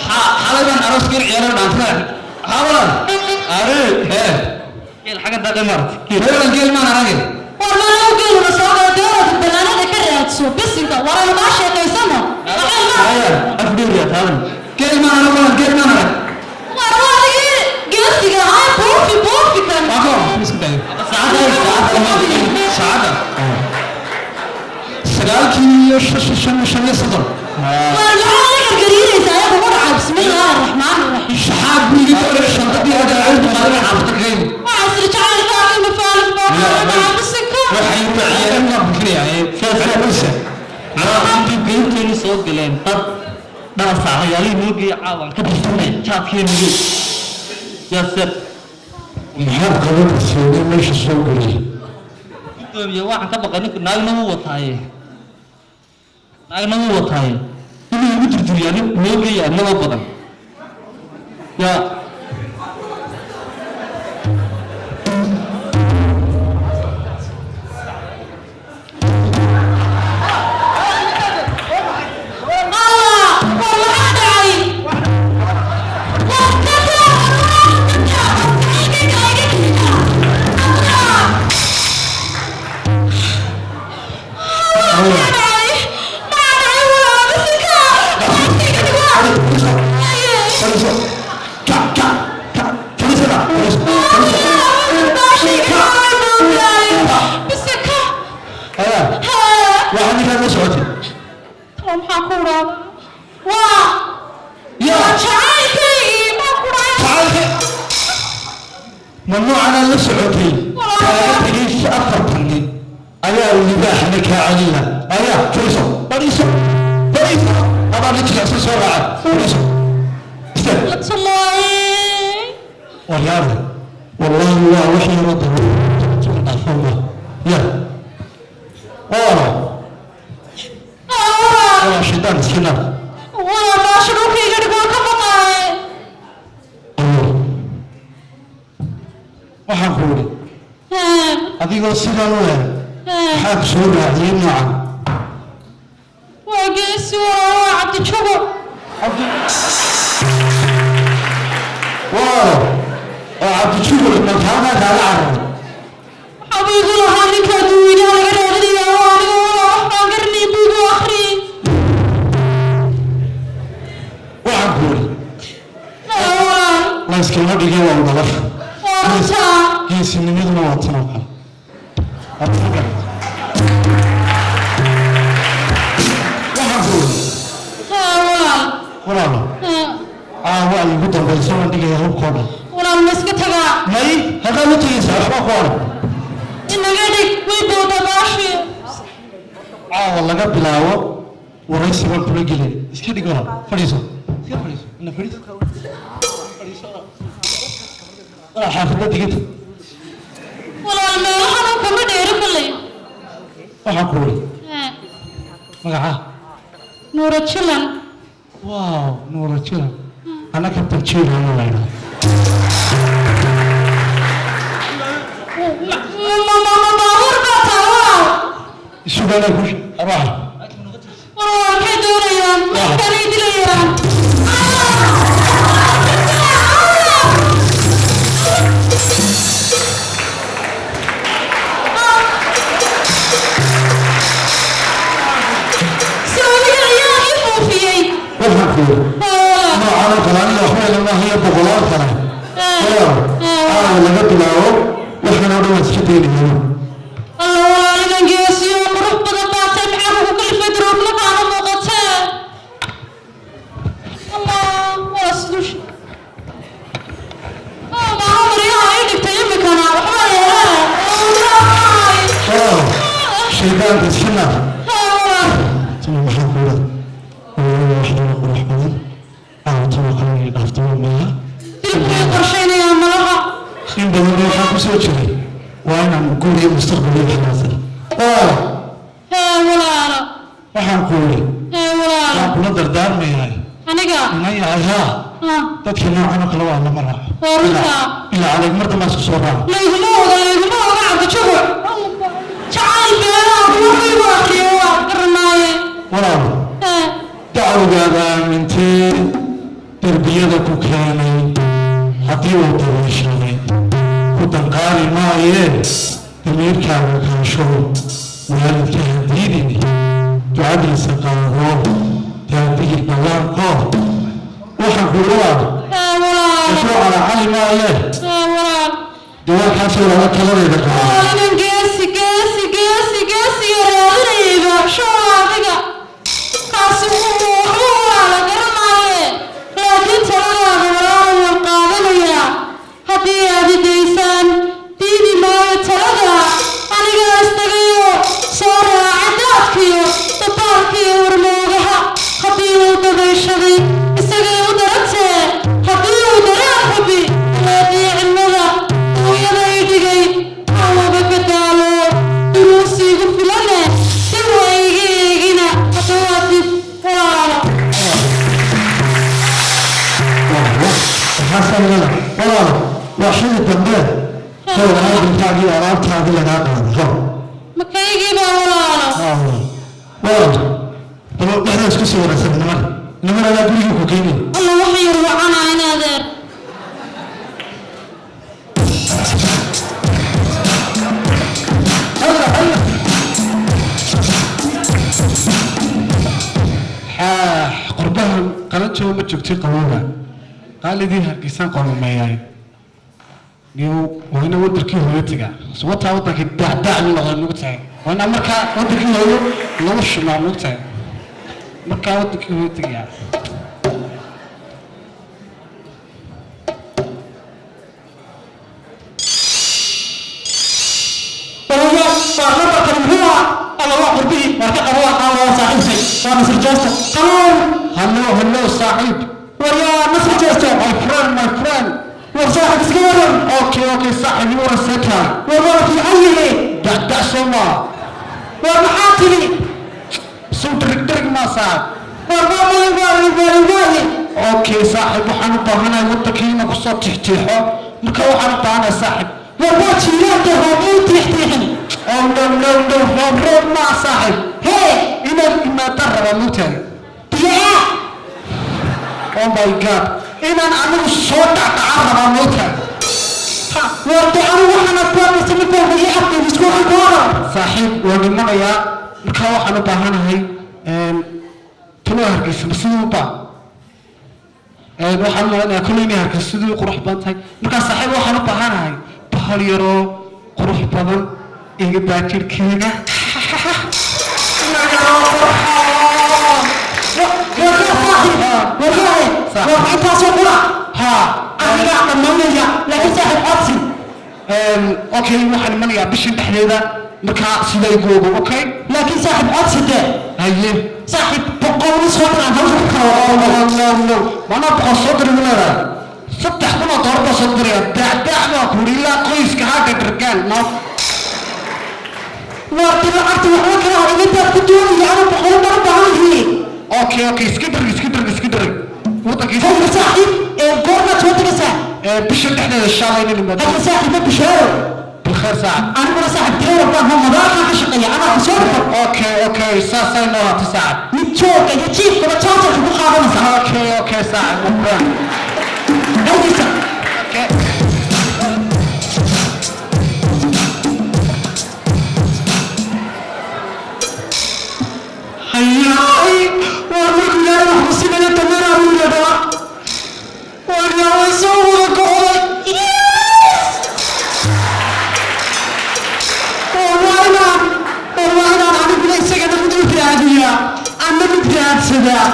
Xalay baan arooskeen ciyaaro dhaantada habalan are hee. Geel xagga daaqay maaragtay. Heelan geel maan arage. War mana geeluna soo galo, dowlada banaanada ka raadso bisinka, waraynu kaa sheekaysano. Afdheeriya taaban. Geel maan arag walan, geel maan arag. War waa adigii geesiga ahaa, buufi buufi kan. Waa ka hor iska daayo saacadda, saacadda 9:35. War maxaa la gargariinaysaa ayagu? soo galeen dad dhaasaacayaalihii noo geeya caawan ka bixinay jaadkeenugu yaase. Maxaad qabanayseene meesha soo gelay? Gudoomiye, waxaan ka baqay ninku naagna wuu wataaye, naagna wuu wataaye, inuu igu durduriyaa nin noo geeya annagoo badan yaa. Allah, war maxaa dhacay? War kaka, kaka, maxaa dhacay? Maxaa dhacay walaal? Bisinka. Fadhiiso. Kac, kac, kac. Fadhiisada, fadhiiso, fadhiiso. Bisinka. Ayaa waxaa ninkaan la socotay? Maxaa ku dhacay? Waa yaa jacaylkaygii, maxaa ku dhacay? Jacaylka ma noocanaa la socotay? Kaaga tegay 40 nin ayaa libaaxna kaa celina. Ayaa, fadhiiso, fadhiiso, fadhiiso. Adaa nin jilicsan soo raaca. Fadhiiso, istaag. Tallaahi. Waryaare, wallaahi waa wax yaroo dhaafoma ya oo waa shaydaan iska naar. Walaa, baasha dhulka iga dhig, waan ka baqaaye. Waxaan ku idhi, adigoo sidan u eg, maxaa ku soo raaciyey noocan? Waa geesi walaa, waa Cabdijugo. Waalo oo Cabdijugur makaanaa kaaga cararay? Waxaabuu igu lahaa ninka dadweynaha laga raadinayaa oo aniga walaa wax baan garanay buu igu akhriyey. Waxaan ku idhi, Walaa. Layskama dhigay, waa nolosha. Waa runtaa. Geesinimaduna waa tan oo kale. Waa tan oo kale. Waxaan ku idhi, Walaal. Walaalo, caawa ay ugu dambayso waan dhigaya hubkoo dhan. Walaal, ma iska tagaa? May, halkaad u tegaysaa? Waxbaa ku odhan. Inaga dhig, way booda baashii. Caawa laga bilaabo waraysi baan kula gelaya. Iska dhig walaal, fadhiiso, iska fadhiiso, ina fadhiiso, fadhiiso walaal. Xaafadda digita. Walaal, meelahan kama dheeri kolley. Waxaan ku idhi, magacaa? Nuura Jilan. Wow, Nuura Jilan. Ana Kabtan Jilan la idhaa. Ma baabuur baa taa walaal? Isugaana ku arwaxa. War waa maxay doonayaan? Maxkanay dilayaan? Sacuudiga ayaa ii foofiyey. Waxaan ku idhi, noocan oo kale aniga waxba ilama hayo, boqolaal kale. Walaal, caawa laga bilaabo waxaan oo dhan waan iska daynaya. Alla walaaligan geesiyo qurux badan baatay, maxaa kugu kalifay duruufna kaana muuqatee? Allah, waa siduu maaha maryaha ii dhigtay imikana waxba yeelee. Walaal, shaydaanka iska naar. Tuma maxaa ku idhi, walaal, wax yaro qurux badan caawa tuma kale inay dhaafto maaha. Dilkay qorsheynayaan malaha. In badan ba waxaa ku soo jiray waa inaan guriga mustaqbal iyo xanaasay. Walaal. Hee walaalo. Waxaan ku idhi, Hee walaalo. waan kula dardaarmayaa. Aniga? Inan yahay haa. Dadka noocan oo kale waa lama raaco. Waa runtaa. Ilaa caleeg mar dambe isku soo raaco. Layguma oga, layguma oga Cabdijugo jacayl beelaha wuxuu akriyo waa garanaaye. Walaal, dacwgaada aamintee derbiyada ku keenay haddii uu dabayshaday ku danqaali maayee, damiirkaaga kaasho, waalidka hadiidini, ducadiisa qaado, daabihii ballaanko. Waxaan ku walaal, Hee walaalo. kasoo calacali maayee. Hee walaal. Dawaakaasoo lala taladeeda qaado. Walaaligan geesi geesi geesi geesiga raadinayayba show adiga kaasi wuxuu waxba walaala garanaaye, laakiin taladaada walaala waan qaadanayaa. Haddii aad i daysaan diidi maayo talada, anigaa istagayo soo raaca daadkiyo dabaalkiyo warmoogaha. Maxaa leeda walaal? Waa xilli dambe howl aabilkaagii alaabtaadii lagaa qaaday howl. Makaygii baa walaalo? Walaal, bal dhexda isku soo wanaagsan niman niman adaa gurigii ku geynay. Alla, wax yar wacanaa in adeer. Qurbahan qalanjooga ma joogtay, qabowga qaalidii Hargeysaan qorumeeyay niyow. Waa ina wadankii hooyo tagaa, subataa wadankii daacdaac noqda nugu tahay. Waa ina markaa wadankii hooyo lagu shumaa nugu tahay, markaa wadankii hooyo tagayaa. Hello, hello, saaxiib. Waryaa Nasr Jeesto. My friend, my friend. War saaxiib, iska waran? Okay, saaxiib, you want a second? War waa fiican yihi. Dacdac soo maa. War maxaa tiri? Soo drig drig maa, saaxiib. War waa waay waay waay waay. Okay, saaxiib, waxaan u baahanahay wadankii inaan kusoo tixtiixo. Marka waxaan u baahanahay, saaxiib. War waa jiilaanka roob uu tiixtiixin. Oh no, no, no, roob roob maa, saaxiib. Hee. Inaad imaadaan rabaa, mugtahay. Biyaa. Oh my God, inaan anigu soo dhacdhacaan rabaa, mugtahay. War de anigu waxaan adkaanaysa mid walba ii afkayga isku xilkoona. Saaxiib, waan dhimanayaa. Marka waxaan u baahanahay talo Hargeysa ma siduu ba waxaan u malaynayaa kolley inay Hargeysa siduu qurux badan tahay. Markaa saaxiib, waxaan u baahanahay bahal yaroo qurux badan iga daa jirhkeyga. Waryaa saaxiib, waryaa, war intaasoo qura? Haa. Anigaa dhammaynaya, laakiin saaxiib, codsi. Okay, waxaan imanayaa bishan dhexdeeda, markaa sida igu ogo, okay? Laakiin saaxiib, codsi dee. Haye. Saaxiib, 100 soo diraan hawsha ku kala. No, no, no, manaa 100 soo diri leedahay? $3,000 oo baa soo diraya. Dacdac baa kuri ilaa qoyska hagga dhargaan no. War de lacagta waxba kala hor intaad ku doonaya, anu 100 baan u baahan yihiin. Okay, iska dhig, iska dhig, iska dhig wadankiisa. Hayr saaxiib, ee goormaad soo tegaysaa? Bisha dhexdeeda insha Allah inay yimaado. Hayr saaxiib, ma bishaaro. Bilkhair, saaxib. Aniguna saaxiib taylor baan hoo madaarkaan ka shaqeeya, anaa ku soo dhufan. Okay, saasay noolaatay, saaxib. Mid jooga iyo jiifkaba jaajarka ku qaadanaysa. Okay, saaxib, my friend. Haysa. Okay. Hayaay, war markuu ilaahay wax ku siinayo dameeraha buu yidhahdaa. War yaa way soo wada go'day. War waa inaan aniguna isagana mid u raadiyaa ama mid raadsadaa.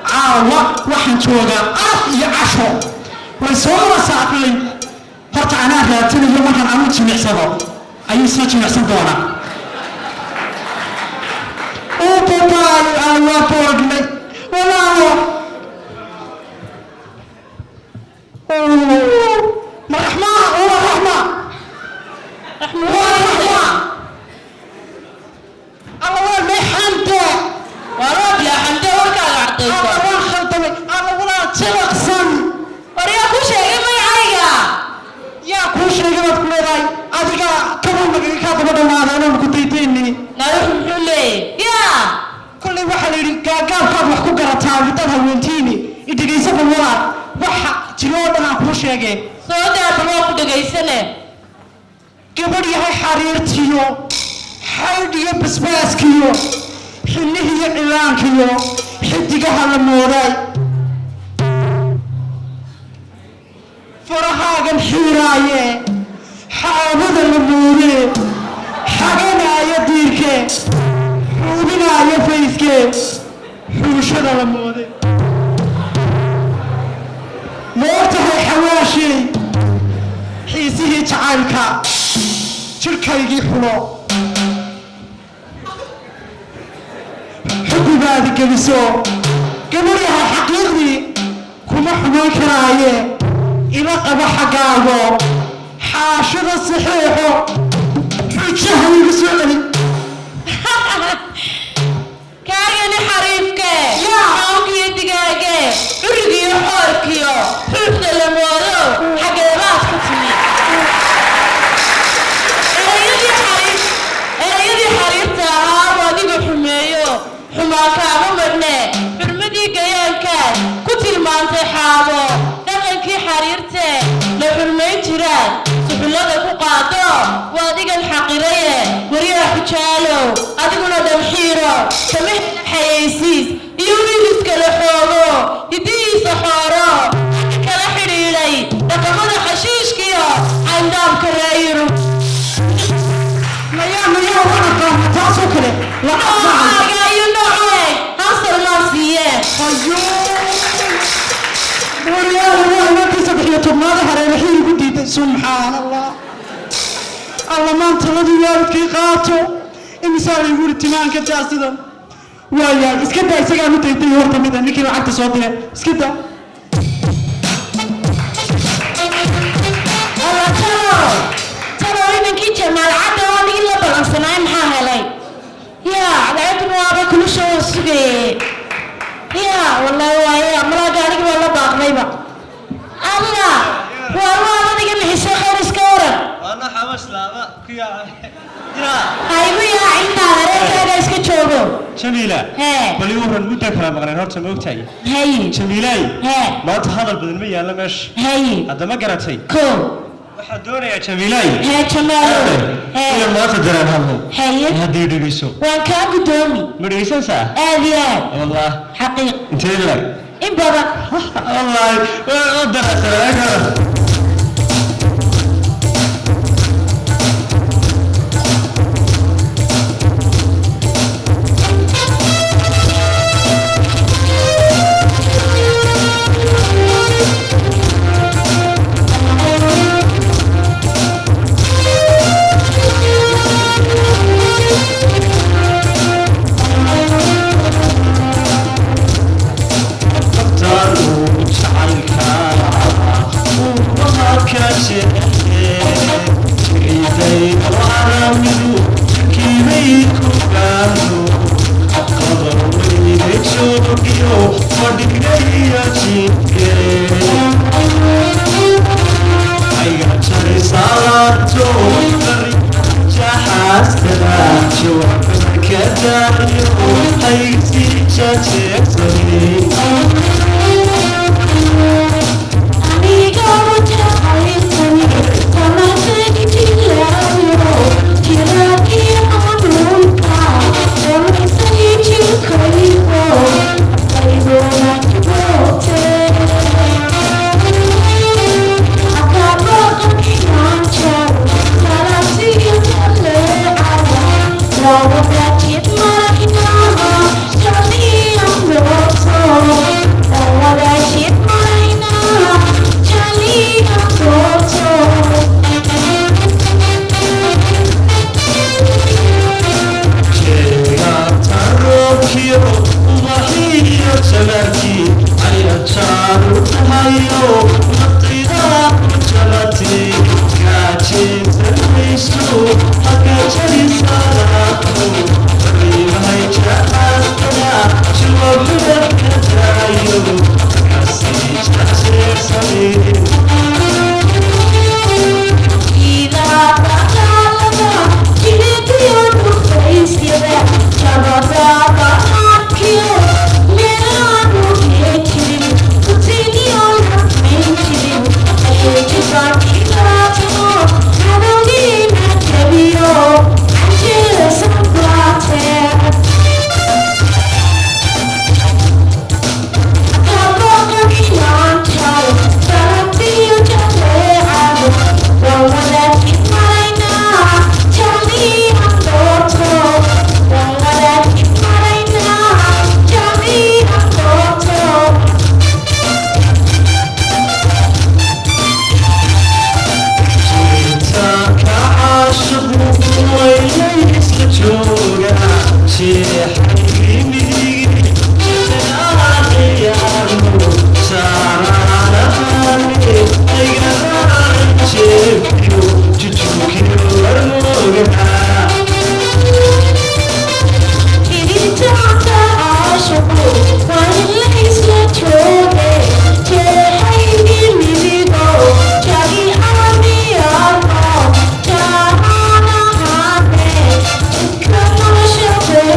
Caawa waxaan joogaa araf iyo casho way soo wada saaqlay. Horta anaa raadsanayo, markaan anu jimicsado ayuu soo jimicsan doonaa. Oo babaay, aan waa boognay walaalo. Ma raxma wala raxma waa raxma alla waa meexante. Waa roob yaa xamde, warkaaga cadayso. Alla waa khaldamay, alla walaa jilaqsan. Waryaa ku sheegay magacayga? Yaa kuu sheegay baad ku leedahay? Adiga kabuu nagaga kaa daba dhamaada inaan ku daydaynay. Naadux muxuu leeyahay yaa? Kolley waxaa la yidhi gaagaabkaad wax ku garataa haddaad haweentiini idhegaysa. Bal walaal, waxa jiro oo dhan aan kuu sheegee. Soo daaba, waa ku dhegaysane. Gabadh yahay xariirtiyo xaydhiyo basbaaskiyo xillihiyo cilaankiyo xidigaha la mooday, farahaagan xiiraaye, xaabada la moodee, xaganaayo diirke, xuubinaayo fayske, xuushada la moode. Moortahay xawaashey xiisihii jacaylka jidhkaygii xulo, xukubaadi geliso. Gabadhaha xaqiiqdii kuma xumayn karaaye, ila qaba xaggaago xaashada saxeexo, xujaha igu soo celin. Kaagani xariifke. Yaa. Xawnkiyo digaage, curigiyo xoorkiyo xuuxda la mooday. Kama xayeysiis iyo wiil iskala xoogo, hidihiisa xooro kala xidhiidhay dhaqamada xashiishkiyo cayndaabka reeyuru. Nayaa, nayaa, waan aqaana taasoo kale lacag maaha. Noocaaga iyo noocu eg hansar maa siiyee. Waryaal, waa inantii 13aad hareere xiil ku diiday. Subxaan Allah, alla maanta taladii waalidkii qaato. Imisaa laygu yiri timaanka daa sidan waayaa. Iska daa, isagaan u dayday horta mida ninkii lacagta soo diray iska daa. Alla talow, talow, inankii Jamaal Cadda waa nigii la ballansanaay, maxaa helay? Yaa cadceeduna waaba kulusha oo sugaye. Yaa wallahi waaye, malaa gaarigii waa la baaqdayba. Alla waa waad adiga nixisay, khayr iska waran. Waana xamaslaaba ku yaacay. Haygu yaacintaa, hareerkaaga iska joogo. Jamiila. Hee. Bal ii waran, muddo kala maqneen horta, ma ogtahay? Haye. Jamiilaay. Hee. Maanta hadal badan ma yaallo meesha. Haye. Hadda ma garatay? Ko. Waxaan doonayaa, Jamiilaay, Hee Jamaalo. Hee. inaan maanta dareen hadlo. Haye. Haddii dhegeyso. Waan kaa guddoomi. Ma dhegeysanaysaa? Aad iyo aad. Wallah. Xaqiiq. Intee lag? In badan. Wallahi waa dareen.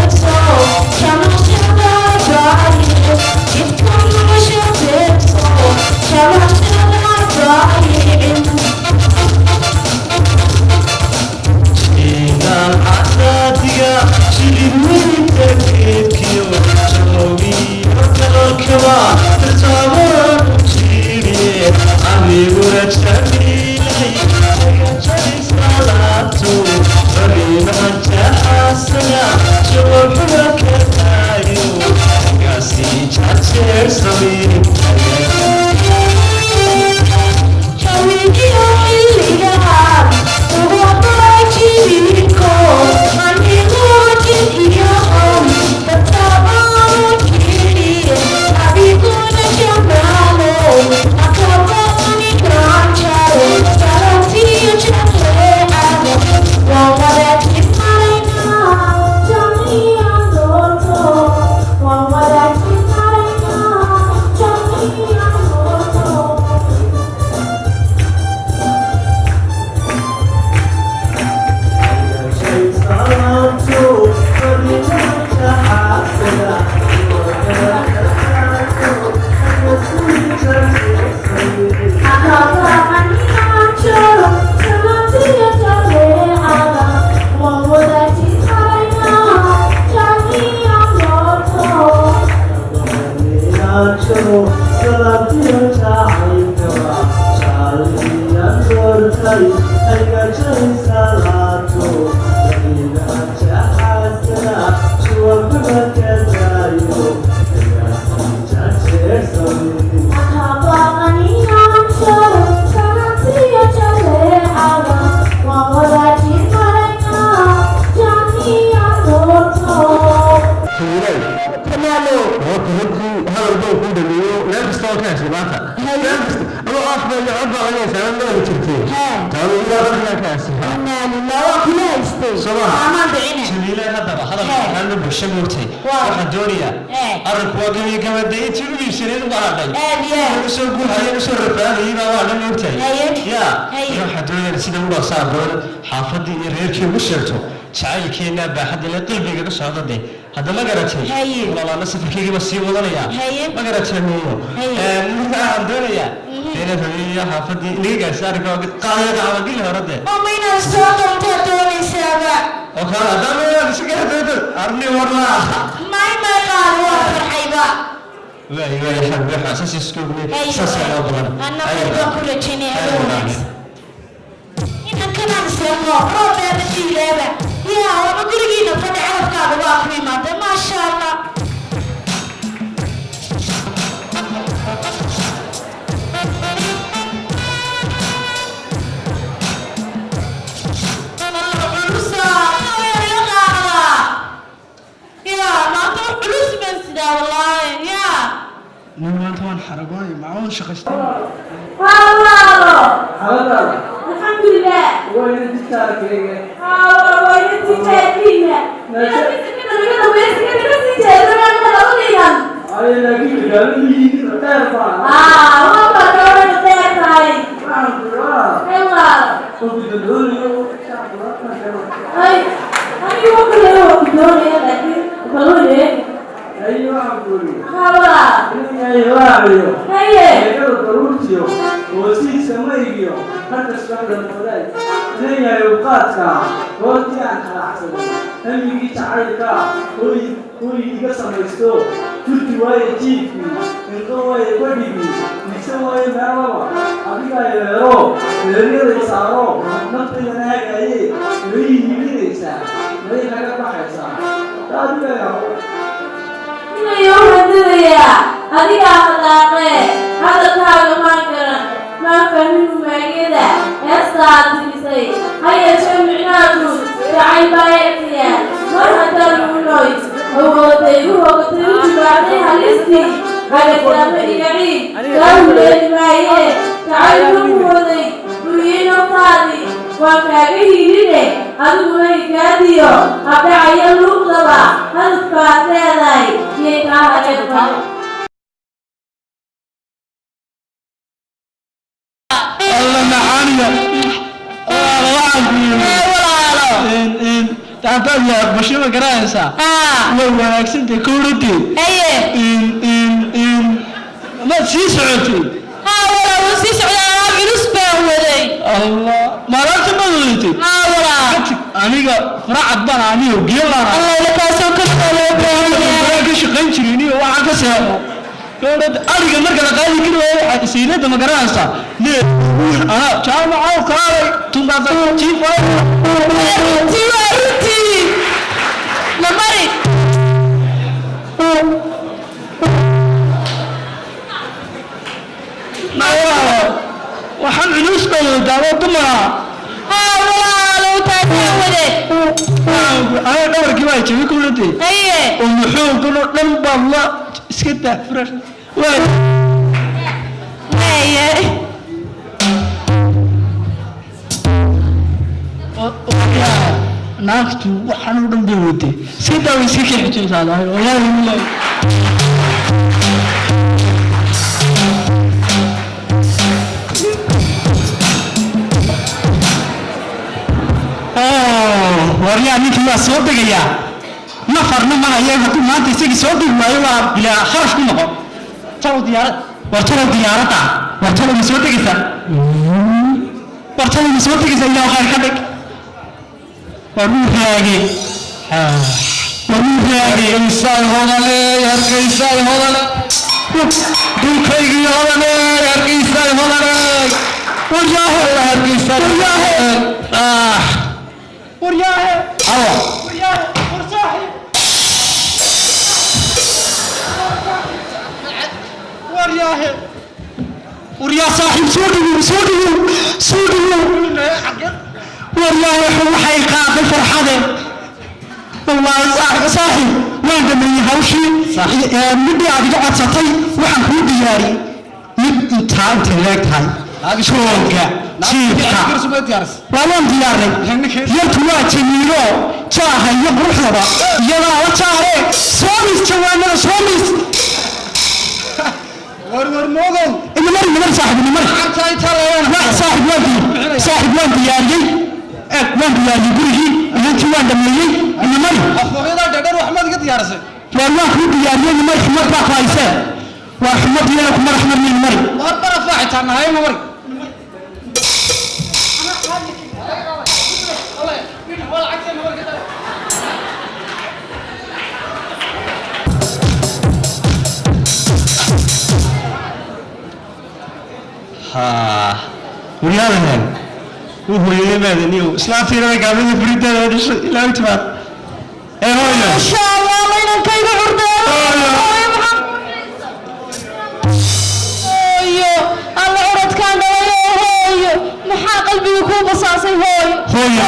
So Aniguna jamiilay jarislaalaabtu fariimahan jaxaasana jawaabxuma ka taayo kaasii jajeersamay. Jawigiyo xilligaan ugu baajiriko anigoo jin iyo on dadkabaanu jiriye adiguna jamaalo akabani gaanjaro sarantiyo jaleecada waan wadaajin maraynaa jamiican doonto waan wadaajin maraynaa jamiican doonto. Waxaan doonayaa arrinku waa gabagabada intii u iibsaneed uga hadhay usoo guuhaya usoo rafaadayay baa waa dhan moogtahay ya. Waxaan doonayaa sida u dhaqsaa badan xaafadii iyo reerkii ugu sheegto jacaylkeenna baaxadda le qalbiga ka socda de hadda ma garatay walaalaana safarkeygiiba sii wadanayaa ma garatay hooyo. Marka waxaan doonayaa inaad hooyaiyo xaafadii inaga gaarsa arrinka qaadaya gacmagili hore de. Oo ma inaad soo doontaa doonaysaaba? Oo kale haddaan inaad isu gaarto arni warlaa. May may qaali waa farxayba. Waay waay xabbi waxa saas isku ognay saas loo badan. Anna baan ku rajaynaya habeen wanaagsan inankanaan isleemo roobeeba jiilaaba yaa waaba gurigiina fadhi calafkaaga waa ku imaatay maasha Allah. Nin maanta waan xaragoonaya macawaan shaqaystay. Alxamdulilah. Goortii aan xalaacsaday hamigii jacaylka hooy hooy iga samaysto turki waaye jiifkii inqo waaye fadhigii nigsan waaye meelaba adigaa yeero leeryaday saaro naftaydan haagaaye may hiilinaysaa may kaga baxaysaa adiga yaabo. Inayou handadayaa adigaa hadaaqee hadalkaaga maan garan maan fahmin humaagada heestaad tirisay ha yeeshee micnaha guud jacayl baa eegtayaa mar haddaad unoy hogooday u hogatay u jibaacday halistii hagadaama iyo ciid kaa huleeli maayee jacaylku ku waday buriyey naftaadii waan kaaga hiiline adiguna higaadiyo habdhacaya luuqdaba hadafkaad leedahay iyay kaa hareermay. Alla macaaniya haddaad la aqbasho ma garanaysaa way wanaagsantay kowradii maad sii socotay. Allah maalaabta maad wadatay aniga faracad baan aniyo geelaan ka shaqayn jirin iyo waxaan ka seexo. Gabadha ariga marka la qaadi kari waayo waxaa sayladda ma garanaysaa nee anaa jaamaca kaalay tunkaasa jiif. Runtii waa runtii la mari. Waxaan culus baa wadaaba dumara. Haa walaalow, taasaan wade. Aniga dhabarkii baa jabi kuladee. Haye. Oo muxuu kunoo dhan baa la iska daa furash waa. Haye. Naagtu waxaan oo dhan bay waday, iska daa way iska keexijaysaa, wallaahi bilaahi. Waryaa, ninkii waa soo degayaa, nafarna ma haye. Hadduu maanta isagii soo degi waayo waa bilaa kharash ku noqon. Talow diyaarad, war talow diyaaradda, war talow ma soo degaysaa? War talow ma soo degaysaa? Ilaa khayr ka dhig. War wuu raage, war wuu raage. Hargeysaay hodane, Hargeysaay hodane, dhulkaygii hodane, Hargeysaay hodane. Waryaahe. Hargeysaay. Waryaahe. Ah. Waryaahe. Awa. Waryaahe, war saaxiib, waryaahe, waryaa saaxiib, soo dhawow, soo dhawow, soo dhawow. Waryaahe, waxay qaaday farxade wallaahi. Saaxiib, saaxiib, waan dhameeyey hawshii. Midii aad iga codsatay waxaan kuu diyaariyey mid intaa intay leeg tahay jooga jiifka. Waa waan diyaarnay. Yartu waa jamiilo, jaaha iyo quruxdaba iyadaa la jaare. Soo mis jawaanada, soo mis. War moogow. Inamari, inamari saaxiib, inamari. Saaxiib, waan diyaar, saaxiib, waan diyaariyey. Waan diyaariyey gurigii, inantii waan dhameeyey. Inamari. Afooqyadaa dhadheer wax maad iga diyaarisay? Waar waan kuu diyaariyey, inamari. Xumad baa ku haysee, waar xumad iyana kuma raxmarni, inamari. War barafaa xitaa nahay, ma mari. Waryaadahan wuu hooyadey maadaniyow islaantiina gaabada furideeda oo dhashay ilaa u timaad ee hooyo. Masha Allah, laynankayga curdeero. Hooyo, alla curadkaan dhalayo. Hooyo, maxaa qalbiga kuu basaasay, hooyo? Hooyo.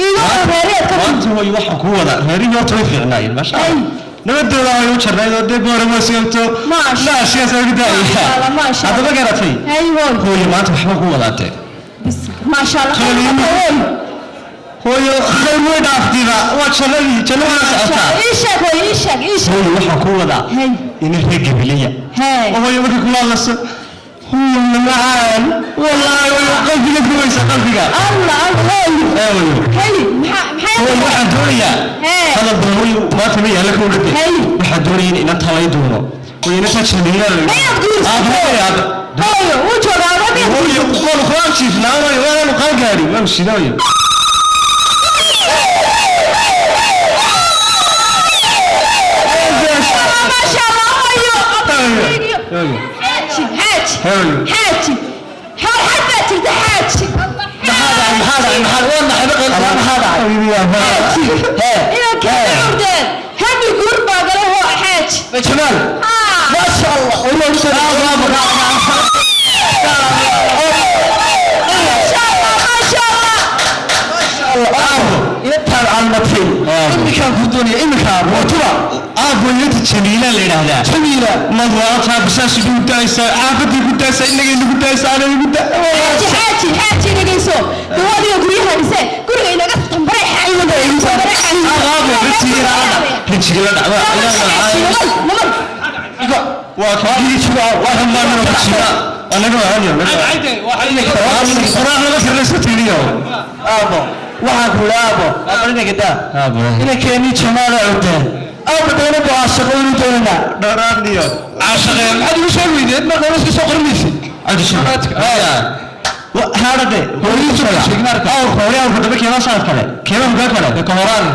Iiga reereedka. Maanta hooyo waxaan kuu wadaa reerihii horta way fiicnaayeen, maasha Allah, nabadooda way u jarnayd oo dee goore moosiyabto. Maasha. Naashigaas ugu Maasha Allah, maasha Allah. Haddaba garatay. Hay hooyo. Hooyo, maanta waxba kuu wadaatee. Maasha Allah, hooyo. Hooyo, khayr way dhaaftiba, waa jannadii, jannadii socotaa. Ii sheeg hooyo, ii sheeg, ii sheeg. Hooyo, waxaan kuu wadaa Hay. ina reer gabiliya. Hey. Oo hooyo markay kula hadlayso, hooyo macaan, wallaahi hooyo qalbiga gubaysa, qalbiga. Allah Allah, hooyo. Ee hooyo. Hay, maxaa maxaa? Hooyo, waxaan doonayaa Hey. hadal badan hooyo maanta ma yaalla ka odhade. Hey. Waxaan doonaya in inanta lay doono, hooyo, inanta jamiila la. Mayaad guursatay? Hooyo, wuu joogaa, miyaad? Hooyo, waanu qaan jiifnaa hooyo, waanu qaan gaadhi, waanu shida hooyo. Maasha Allah, hooyo. Hooyo. Xaaji, xaaji. Hooyo. Xaaji, xool xad baa jirta, xaaji. Maxaa dhacay? Maxaa dhacay? Maxaa waa naxay maxaa maxaa dhacay? Inankayga curdeen hami guur baa galay, hoo xaaji. Jamaal. Haa. Maasha Allah. Maasha Allah, maasha Allah. Intaan almatay iminkaan ku doonaya iminkaan watuba aabo inanta Jamiila la yidhaahdaa. Jamiila madwaataa basaashi ku daaysaa, caafadii ku daaysaa, inagay nagu daaysaa, anay nagu daa. Xaaji, xaaji, xaaji, dhegeyso. Dawaadiga guryaha dhise, guriga inaga tambaray, xaaji, tambaray, xaaji. Aabo rijiga la rijiga la dhacda. Namar, namar. Waa rijiga, waa dhammaan rijiga anaga waa hadiyo quraan lama karlayso tiiriyo. Aabo, waxaan ku aabo abarinagadaa inankeeni Jamaala curdeen aabo dowladda caashaqo inuu doonanaa. Dharaaniyo caashaqeen. Maxaad igu soo weydeed marka hore iska soo qorin maysid? Haadhade awrka hore, awrka dambe, keema sanad kale, keema hogaan kale. Ka horaan.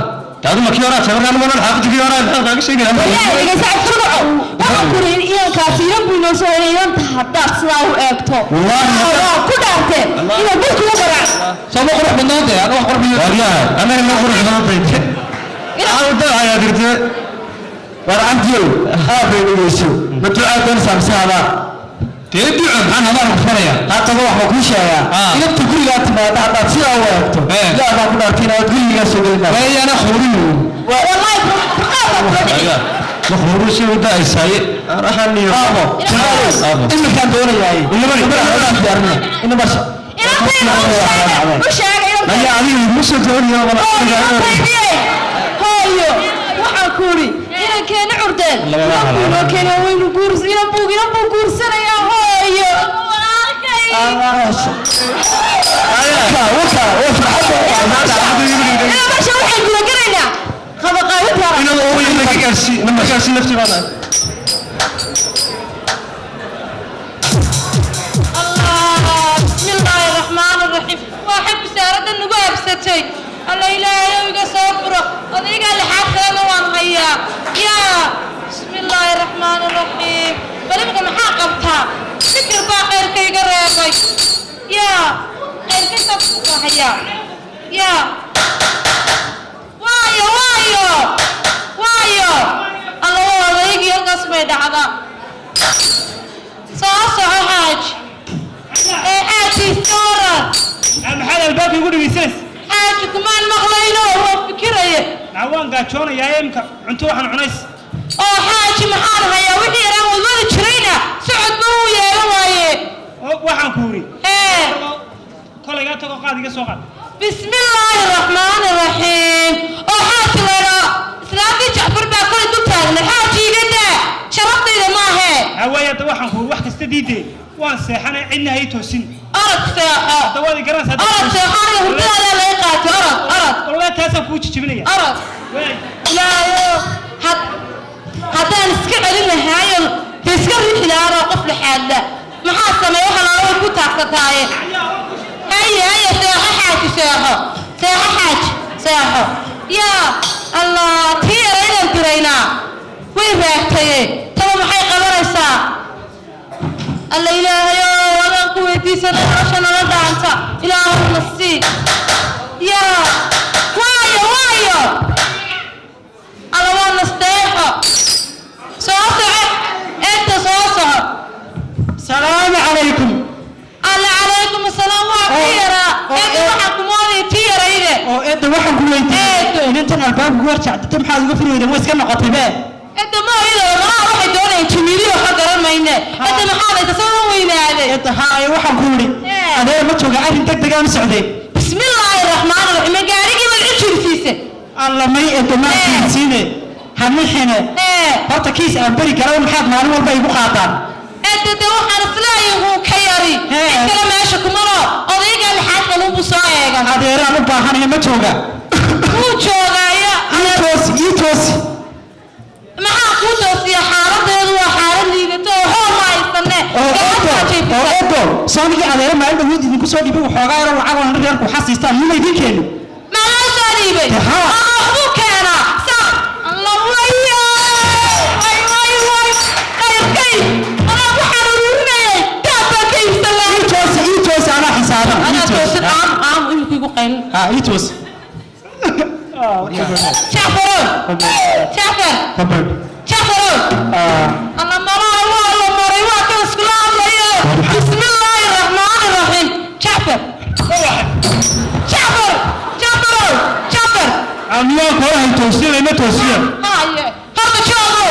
Taadu ma kii horaa tabarna anigu xaafadda kii horaa maxaa kaaga sheegaya? Wayaa dhegeysa furgaco, waxaan ku iri inankaasi inan buu inoo soo helay. Inanta haddaad sidaa u eegto, waa ku dhaartee inaad dhulka u garaac. Soo ma qurux badnaantay? Aniga wax qurux badan. Waryaa, anaga ma qurux badantay. Aan u ayaa dirtay. War cabdiyow, aabay dhegeyso, ma ducaa doonaysaa mise habaar? Dee duco, maxaan habaar ku farayaa? Haddaba waxaa kuu sheegaa, inanta gurigaa timaada haddaad sidaa u eegto, yaa baa ku dhaartay inaad gurigaa soo gelin. Waayana khuriyo. Wallahi furqaa baa kula dhici. Ma khuru si u da'aysaaye. Arahan iyo Aabo, Aabo. iminkaan doonayaay diyaarinaya inabasha. Inantayda u sheega, u sheega inantayda. Ayaa adiga igu soo doonaya wala. Inantaydii hooyo, waxaan ku uri inankeena curdeen inan buu inoo keenay, waynu guurs, inan buu, inan buu guursanayaa hooyo. Waka waa farxadda. Meesha waxaan gudagalaynaa qabaqaabinta. Inuu uu naga gaarsi, naga gaarsi nafti baa. Allah, bismillaahi raxmaani raxiim. Waa xag wasaaradda nagu absatay. Alla ilaahayow iga soo furo odaygaa lixaad kalena waan hayaa. Yaa bismillaahi raxmaani raxiim, bal imika maxaa qabtaa? Fikir baa khayrka iga reebay. Yaa khayrka intaas hayaa. Yaa waayo waayo waayo, alla waa odaygii, halkaas bay dhacdaa. Soo soco xaaj, ee xaaji iska waran. Maxaad albaabka igu dhegeysanaysa? Xaaji kumaan maqlayno, waa fikiraye. Maxaa waan gaajoonayaa imka, cunto waxaan cunays. Oo xaaji maxaan hayaa? Wixii yaraan wadwada jirayna socodba wuu yeelan waaye. Oo waxaan ku uri ee kolaygaa tago, qaad iga soo qaad. Bismillaahi raxmaani raxiim. Oo xaaji laydhaa islaantii Jacfar baa kolay dul taagna. Xaaji iga daa, sharaftayda maahee. Maxaa waaye hadda? Waxaan ku uri wax kasta diidee, waan seexanay, cidna hay toosin. Orod seexo. Hadda waad i garanaysaa. Orod seexo, aniga hurdadaadaa laga qaatay. Orod, orod. Wallahi taasaan kuu jijibinaya. Orod. Waay. Ilaahayo, haddaan iska celin lahaayo de iska riixi lahaanoo qof laxaadla maxaa sameey waxa loola way ku taagsataaye. Haye haye, seexo xaaji, seexo, seexo xaaji, seexo. Yaa Allah, tii yaraydaan diraynaa way raagtaye, taba maxay qabanaysaa? Alla ilaahayo adaan ku weydiisanay nolosha nala dhaanta, ilaahuna sii. Yaa waayo waayo, alla waa nasteexo. Soo soco eegta, soo soco. Salaamu calaykum. Alla calaykum asalaam. Waa tii yaraa eegta, waxaan ku moodaya tii yarayde. Oo eedda, waxaan ku weydiiyey inantan albaabka ku horjacdata maxaad uga furi weyden? Way iska noqotay be. Eedda ma iyadoo malaha waxay doonayeen jimiiliyo, waxa garan mayne. Eedda maxaad haysa soo weynaaday? Eedda haaya, waxaan ku yidhi adeer ma jooga? Arrin deg degaan u socday. Bismillaahi raxmaani raxiim, gaarigii baad u jirsiise? Alla may eedda, maa fiirsiine hamixine. Horta kiis aan beri kara maxaad maalin walba igu qaataan? Eedda de waxaan isleeyahay wuu ka yari, cid kale meesha kumano, odaygaa lixaad kalunbuu soo eegan. Adeeraan u baahanaya, ma jooga? Wuu joogaayo. Ii toosi, ii toosi. Maxaa kuu toosiya? Xaaladeedu waa xaalad liidato oo hoo ma haysane. Oo eedo, oo eedo, soonigii adeere maalin dhawood idinku soo dhiibay waxoogaa yaroo lacag oo reerku xasiistaan mima idiin keeni? Maxaa soo dhiibay? Haa. Ama waxbuu keenaa sa alla wayo way way way, qayrkay anaa waxaan ururinayay daab baan ka iibsan lahaa. Ii toosi, ii toosi, anaa xisaaban. Ii Anaa toosi. toosin, aam aam imika igu qaylin. Ha ii toosi. Jacfarow, Jacfar, Jacfarow, alla malaha waa la maray, waa kan iskula hadlayo. Bismillaahi raxmaani raxiim. Jacfar, Jacfar, Jacfarow, Jacfar. Amiyaan koola hay toosiyada ima toosiyaan. Haye horta joogo.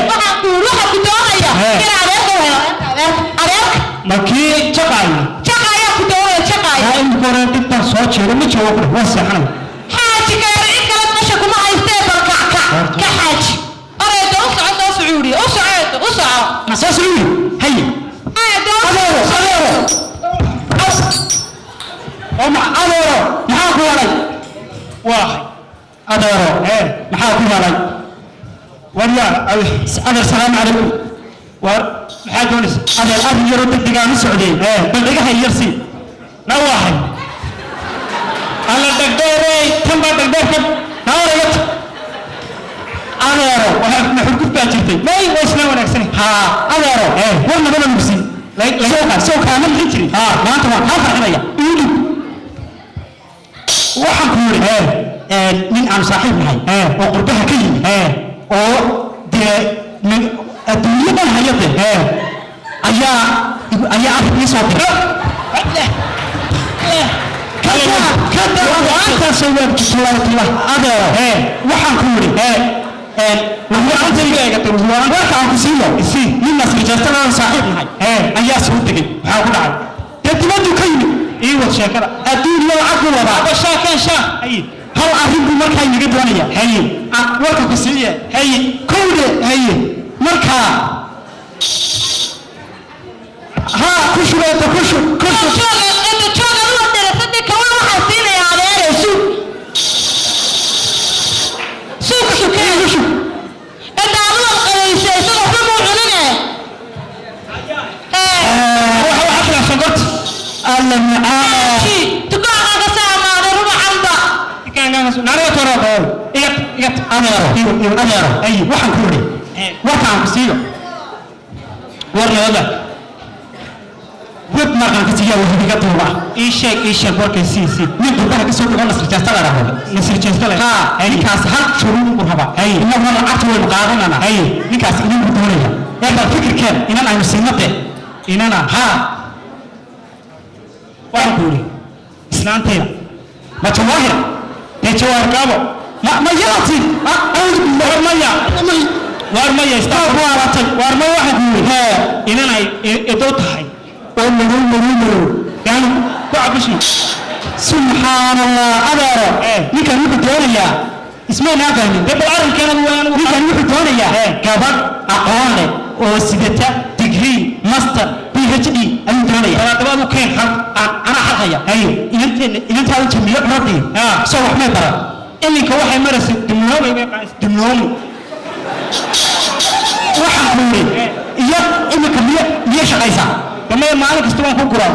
Waxaan ku waxaan ku doonaya in adeerka u helo adeerka, adeerka. Ma kii jaqaayo? Jaqaayaa ku doonaya, jaqaaya. Yaa imika hore dhibtaan soo jeeda ma joogo kudheh, waan seexanaya. Xaaji gaari cid kale meesha kuma haystee, bal kac kac ka xaaji oreedo, u soco, soo sucuudiya, u soco eedo, u soco. Ma soo sucuudi? Haye. Eedo. Adeero, adeero, oo ma adeero maxaa ku helay? Waa Adeero maxaa ku helay? Waryaa. Adeer, salaamu calaykum. War maxaa doonaysa? Adeer, arrin yaroo degdegaan u socday, bal dhagaha yar sii. Na waaxay alla dhagdheerey, tan baa dhagdheerka. Nawarayat. jirtay may waa isla wanaagsan. Haa adeero, war nabada mugsi soo kaama bixin jirin. Haa, maanta waan kaa farxinaya. Iidhib waxaan ku yidhi nin aan saaxiib nahay oo qurbaha ka yimi oo dee adduunyo dhan hayade ayaa afka ii soo diray. Adeero, waxaan ku yidhi warka aan ku siiyo, nin nasrijeestana aan saaxiib nahay ayaa soo degay. Maxaa ku dhacay? Dee dibaddu ka yimid. Ii wad sheekada. Adduun iyo lacag buu wadaa. Shaakeen shaah. Hal arrin buu markaa inaga doonaya. Haye, warka ku siiye. Haye, kowde. Haye, markaa haa ku shubeeto, ku shub, ku shub. Jooga, jooga, adigu darasadii kawa waxaa siinaya adeere. Suug, suug, sukee Ku shub. Inta adigu qabaysay, isaga waxba muu cunine. Waxa waxaa sonkorta alla macaa. Dukaanka ka soo amaaday rubacanba. Adeero, adeero, waxaan ku yidhi warka aan ku siiyo, war nabada web markaan ka siiya wahibiga duuba. Ii sheeg, ii sheeg warkay. Sii sii. Nin qurbaha ka soo dego Nasri Jeesta la dhahdo. Nasri Jeesta la. Haa, ninkaas hal shuruud buu rabaa. Innaguna lacagta waynu qaadanana. Ninkaas inan buu doonaya. Ee bal fikirkeen inan aynu siino de inana. Haa, waxaan ku yidhi islaantayda ma Jawaahir dee, Jawaahir Gaabo ma yaati. War maya, war maya, istaaratay. War ma, waxaan ku yidhi inan ay edow tahay oo madow madow madow yaani ku cabisno. Subxaan Allah, adeero, ninkan wuxuu doonayaa ismaynaa fahmin dee. Bal arrinkeena waan. Ninkan wuxuu doonayaa gabadh aqoon leh oo sidata degree, master, PhD ayuu doonaya. Dabaad u keen xal. Anaa xal haya. Haye, inanteena, inantaada Jamiilo curadii soo wax may baran. Iminka waxay maraysay dimloomay bay qaadaysa dimloomi. Waxaan ku yidhi iyo iminka miya shaqaysaa? Damee maalin kasta waan ku guraa.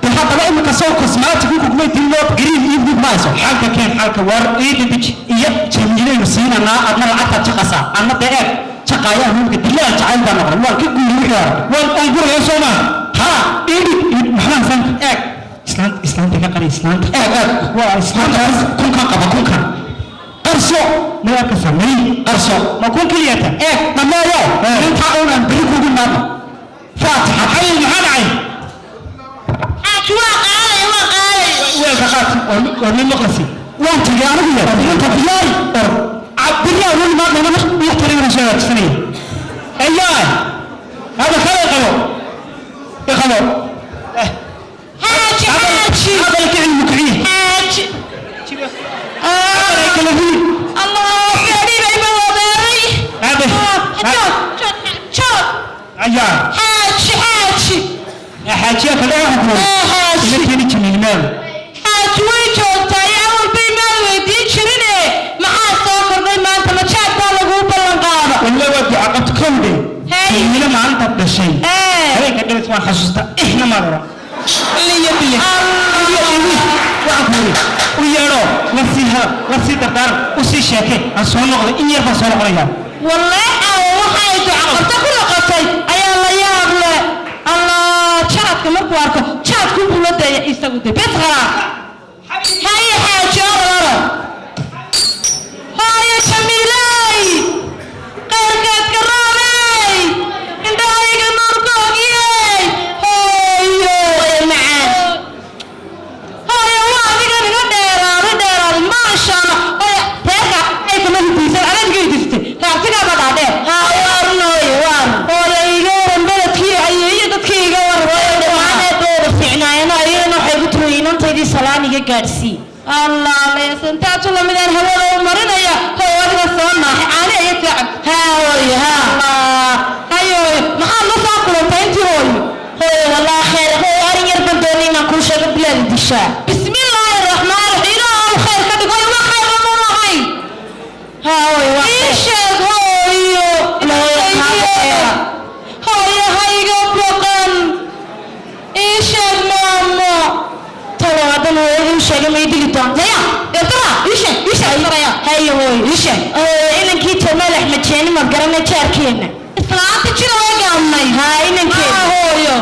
De haddaba iminka soo cosmetic ku kumay dillo green iyo dib mayso. Xalka keen, xalka war ii dindij. Iyo Jamiilaynu siinanaa, adna lacagtaad jaqasaa, adna dee eeg jaqaaya. Imika dilaa jacayl baa noqday, waan ka guuri wixii hore, waan aan guraya soo maa. Haa, iidhib maxaan san. Eeg islaanta, islaanta ka qari islaanta. Eeg, eeg, waa islaanta. Kunkan qaba, kunkan qarso. Ma arkaysaa? May qarso. Ma kun keliyata? Eeg dhammeeyo intaa uunaan beri kugu maadno. Faatixa. Xay, maxaa dhacay? Xaaji, waa qaalay, waa qaalay. Weelka qaat. War mid maqlasi waan tagay anigu yar inta diyaari or cabdillah weli maadnayna wax tarigana soo hagaajisanaya. Ayaa hada kale qabo, iqabo. Xaaji, xaaji. Hadalka cilmu kiciye. Xaaji. Hadalka kala huli. Allah, gaadhiibay ma wadeeray. Aabe. Joog, joog, joog. Ayaa. Xaaji, xaaji. Xaajiya kale waxaan ku Ee, xaaji. ila keeni Jamiilmaal. Xaaji, way joogtaa iyo awal bay maal weydiin jirine. Maxaa soo kordhay maanta? Ma jaad baa laguu ballan qaada? Walla waa duca qabta kowdhe. Hey. Jamiilo maalinta dhashay Ee. habeenka dhalis waan xasuustaa. Ihna maan oran iliyo bile iyo iwi. Waxaan ku yidhi u yeedho, la sii hadal, la sii dardaaran, u sii sheeke. Aan soo noqday, in yar baan soo noqonayaa. Wallahi caawa waxay duca qabta ku noqotay ayaa la yaab leh. Allah, jaadka markuu arko jaadku buu la daya isagu de bes qaraa. Haye xaaji, orod, orod. Hooyo Jamiilay, qayrkeedka roobey, indhahayga nuurkoogiyey, hooyo macaan, hooyo waa adigan iga dheeraaday, dheeraaday, maasha Allah. Hooyo, reerka ay kuma hidiysan, anaad iga hidisatay, raacsigaaba dhaadheer. Haa, waarun hooyo, waarun. Hooyo, iga waran beledkii ayeeyo dadkii, iga waran hooyo. Dhammaanee dooda fiicnaayeen, ayadana waxay ku tiri inantaydii salaan iga gaadhsii. Allah leesantaatu lamidaan hawada u marinaya. Hooyo, adiga soo naaxay, caani aya fiican. Haa hooyo, haa. Allah, hayo hooyo, maxaad la soo kulantay intii hooyo? Hooyo, walaa khayr. Hooyo, arrin yar baan doonay inaan kuu sheego, bilaad dishaa. Bismillaahi raxmaan raxiim, ilaahu khayr ka dhig. Hooyo, wax khayr ma lahayn. Haa hooyo, waa ii khayr. Sheeg hooyo. Hooyo, maxaa ku khayra? Hooyo, hayga boqan, ii sheeg maamo. Talo hadda Haddaan hooyadii u sheegay ma ii dili doonta? Maya, gardara, ii sheeg, ii sheeg, gardaraya. Haye hooyo. Ii sheeg. Hooyo, inankii Jamaal Axmed Jeeni maad garanay, jaarkeena? Islaanta jira way gaabnay. Haa, inankeena. Maa hooyo.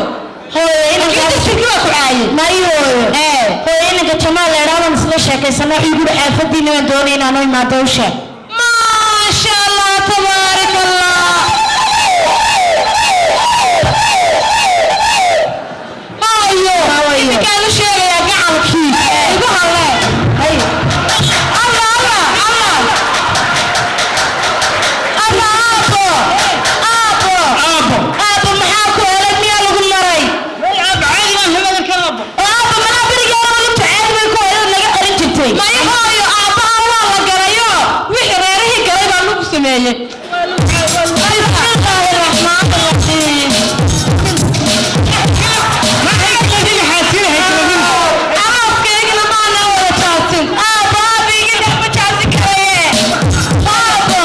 Hooyo, inankaas Laakiin waa ku caayay. May hooyo. Ee. Hooyo, inanka Jamaal leedhaa baan isla sheekaysana, wuxuu igu yidhi xaafadiina waan doonay inaan u imaado, u sheeg. Maasha Allah, tabaarak Allah. Hooyo, Hooyo. iminkaan u sheegayaa gacalkii. Igu hallee. Hay. Allah, Allah, Allah. Allah, aabbo. Aabbo. Aabbo. Aabbo, maxaa ku helay? Miyaa lagu maray? Aabbo, caadi baan hawada ka aabbo. Oo aabbo, malaa berigeeda lugta caadi bay ku helay, naga qarin jirtay. Maya hooyo, aabbaha waa la galayo. Wixii reerihii galay baa lagu sameeyey. Bismillaahi raxmaani raxiim. Arooskaygana maana wada jaasin. Aabbo, aabbo, iga dhex ma jaasin karaye. Aabbo,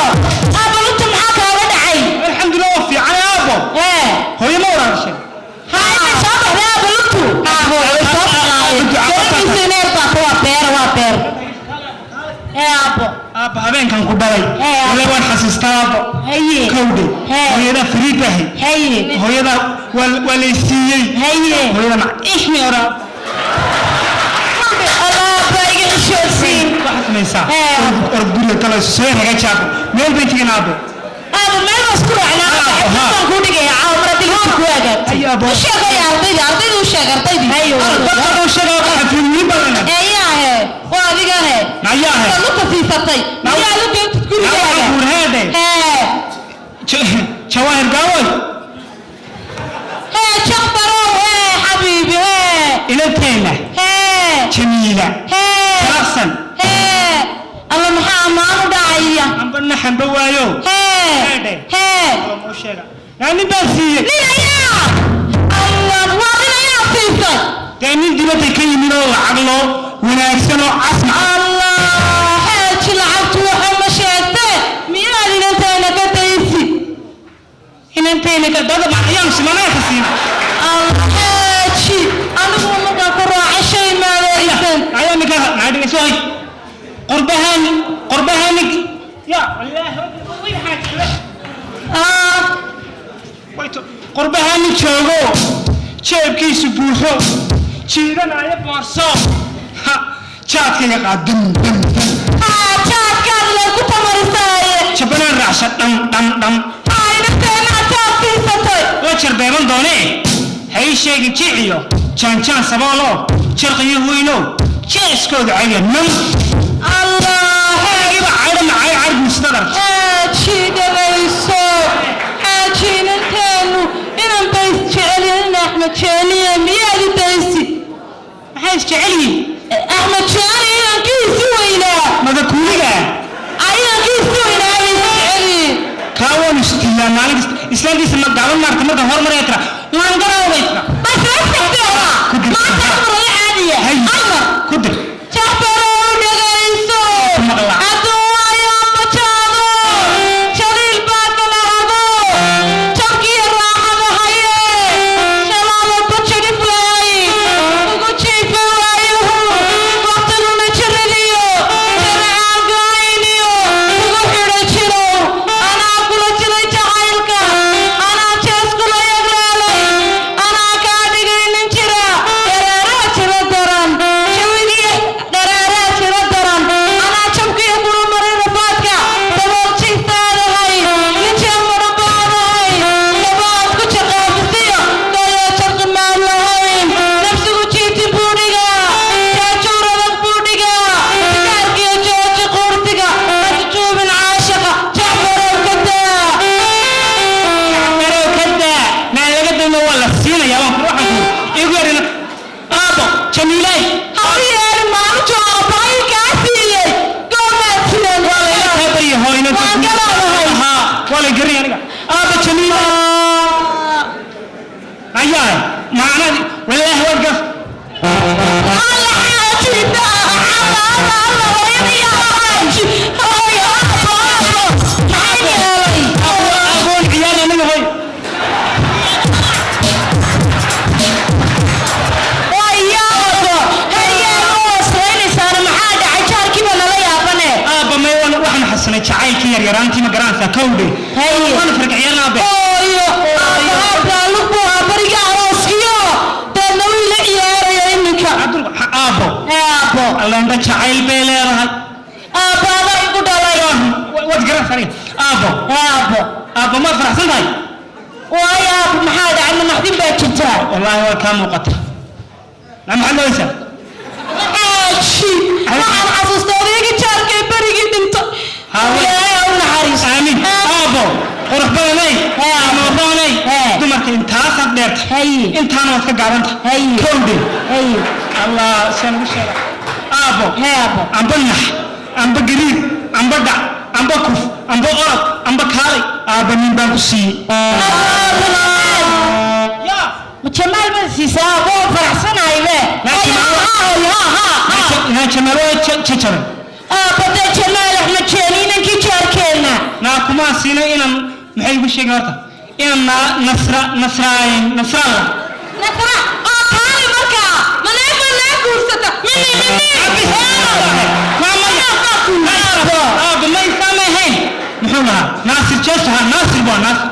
aabbo, lugta maxaa kaaga dhacay? Alxamdulilah, waa fiican aabbo. Ee. Hooyo ma waraabishay? Haa, inay soo baxday aabbo lugtu. Aabbo, way soo baxday. Garabkiisa inay baaqo, waa beer, waa beer. Ee, aabbo. Aabbo, habeenkan ku dhalay. Ee, aabbo. Wale waan xasuustaa aabbo. Haye. Kowdhe. Ee. Hooyadaa fariid ahay. Haye. Hooyadaa waa laysiiyey. Haye. Hooyadaa ma ixni ora. Allah, aabbo, iga xishoodsiin. Waxaad samaysaa. Ee, aabbo. Orod guriga kale soo hagaaji aabbo. Meel bay tegin aabbo. Aabbo, meel baan isku raacnaa. Aabbo, haa. Baan kuu dhigayaa caawa mar haddii lugta kuu hagaagto. Haye, aabbo. U sheegaya ardayda, ardayda u sheeg, ardaydii. Haye, Orod. Dadka u sheega waa xafiidniin badan. Ee, yaa he, waa adiga he. Nayaa he. Inta lugta siisatay. Miyaa lu keentid gurigaaga? Guurheede. Hee. Jawaahir gaawoy. Hee, jaqbarow, hee, xabiibi, hee. Inanteena. Hee. Jamiila. Hee. Talaqsan. Hee. Alla, maxaa ammaan u dhacaya? Amba naxanba waayo. Hee. Heedhe. Hee. Waa sheega. Yaa nin baan siiyey. Nin ayaa. Allah, waa nin ayaa siisay. Dee nin dibadda ka yimid oo lacag loo wanaagsan oo casma. Allah, xeeji lacagtu waxa ma sheegtee, miyaad inanteena ka daysi? Inanteena ka dada ayaan simanaa ka siin. Allah, xeeji, anigu markaan ku raacay shay maadaysan. Ayaa ninka maxaa dhigay soo hay. Qurbahan qurbahan ya wallaahi. Ah, Wayto qurbahan joogo jeebkiisu buuxo jiidanaya boorso. Ha, jaadkayga qaad dum dum dum. Ah, jaadkaad loo ku tamarisaaye. Jabanaan raacsan dham dham dham. Ah, inanteena jaad siisatay. Waa jarbeeban doonee ha ii sheegin jiciyo jaanjaan saboolo jarqiyo weyno jeeskooda cayga nam. Allah, Iba caydha macay carguustadar. xaaji dhabayso, xaaji, inanteenu inan bay isjecelyihiin, in Axmed jeeliye, miyaad u daysi? Maxay isjecel yihiin? Axmed jeeli inankiisi weynaa. Madakuuliga. Ah, inankiisi weynaa bay isjecelyihiin. Kaa waan istiilaa maalin kasta islaantiisa ma gaaban maarta marka hormaraya tira waan garaaway tira. Bas Ku dir. maanta amar la caadiya. Hay. Amar. Ku dir. Jacfarow dhagayso. Maqlaa. Hadduu waayo majaado, jaliil baa kala hado, jabkii raaxada haye, shalaalo bajadhif lahay, ugu jiifa waayuhu, waqtiguna jiradiyo, janacaan go'ayniyo, ugu xidha jirow, anaa kula jiray jacaylka, anaa jees kula yaglaalay, anaa kaa dhigay nin jira, dareeraha jira daran, jawigii dareeraha jira daran, anaa jabkii kula maray rafaadka, dabool jiiftaadahay, ninjee maran baadahay, labaad ku jaqaafisiyo, gooyo jarqi maan lahayn, nafsigu jiitin buu dhigaa, jaajuur adag buu dhigaa, sigaarkiyo jooji quurtiga, hajujuubin caashaqa, jacfarow ka daa. Garow ka daa maa laga daymo waa la siinayaa waan waxaan ku igu yarina aabbo Jamiilay. Hau yeerin maalintuu aabbahay kaa siiyey, goomaad sidan. Waa la iga taabariyo hooyna. Waan galaanahay. Haa, waa la garay aniga aabbo Jamiilay ayaa macnadi wallaahi waa gaf. Alla xaaji, alla, alla, alla, hooyadii xaaji, hooyo, aabbo, aabbo, maxaa yeelay? Aqoon ciyaar aniga hoy. Waa yaabo, haye. Yaraantii ma garanaysaa kowdhe? Haye. Waan farkiciyaan aabe. Hooyo, aabbahaa baalug buu ahaa beriga arooskiyo, deedna wuu ila ciyaaraya iminka. Aabbo. Ee aabbo. Alleendha jacayl bay leedahay. Aabbo, adaa igu dhalay. Waad garanaysaa aniga aabbo. Ee aabbo. Aabbo, maad faraxsan tahay? Waayo aabbo, maxaa dhacay? Ma naxdin baa jirtaa? Wallaahi waa kaa muuqata. Na maxaad leedaysaa? Xaaji, waxaan xasuustaa odaygii jaarkay berigii dhintay. Ilaahay ha u naxariisto. Aamin. Aabbo, qurux badanay, amooroonay, dumarka intaasaad dheerta, intaana waad ka gaabanta kowdhe. Allah saan ugu sheega aabbo. Aabbo. Amba nax, amba gariir, amba dhac, amba kuf, amba orod, amba kaalay, aabba nin baan ku siiyey. Ma jamaal baan siisaa aabbo? Waan faraxsanahay be. Inaan jamaal waa jajaban. Aabbo, dee Jamaal Axmed Jeeni, inankii jaarkeenna. Naa kumaa siinay inaan maxay igu sheegay horta inaan naa nasra nasraayn nasraalla. Nasra oo kaali markaa maneeg baa naa guursata mini mini. Aabbo, ma isaama ahayn, muxuu lahaa Naasir Jeeso? Ha, Naasir baa Naasir.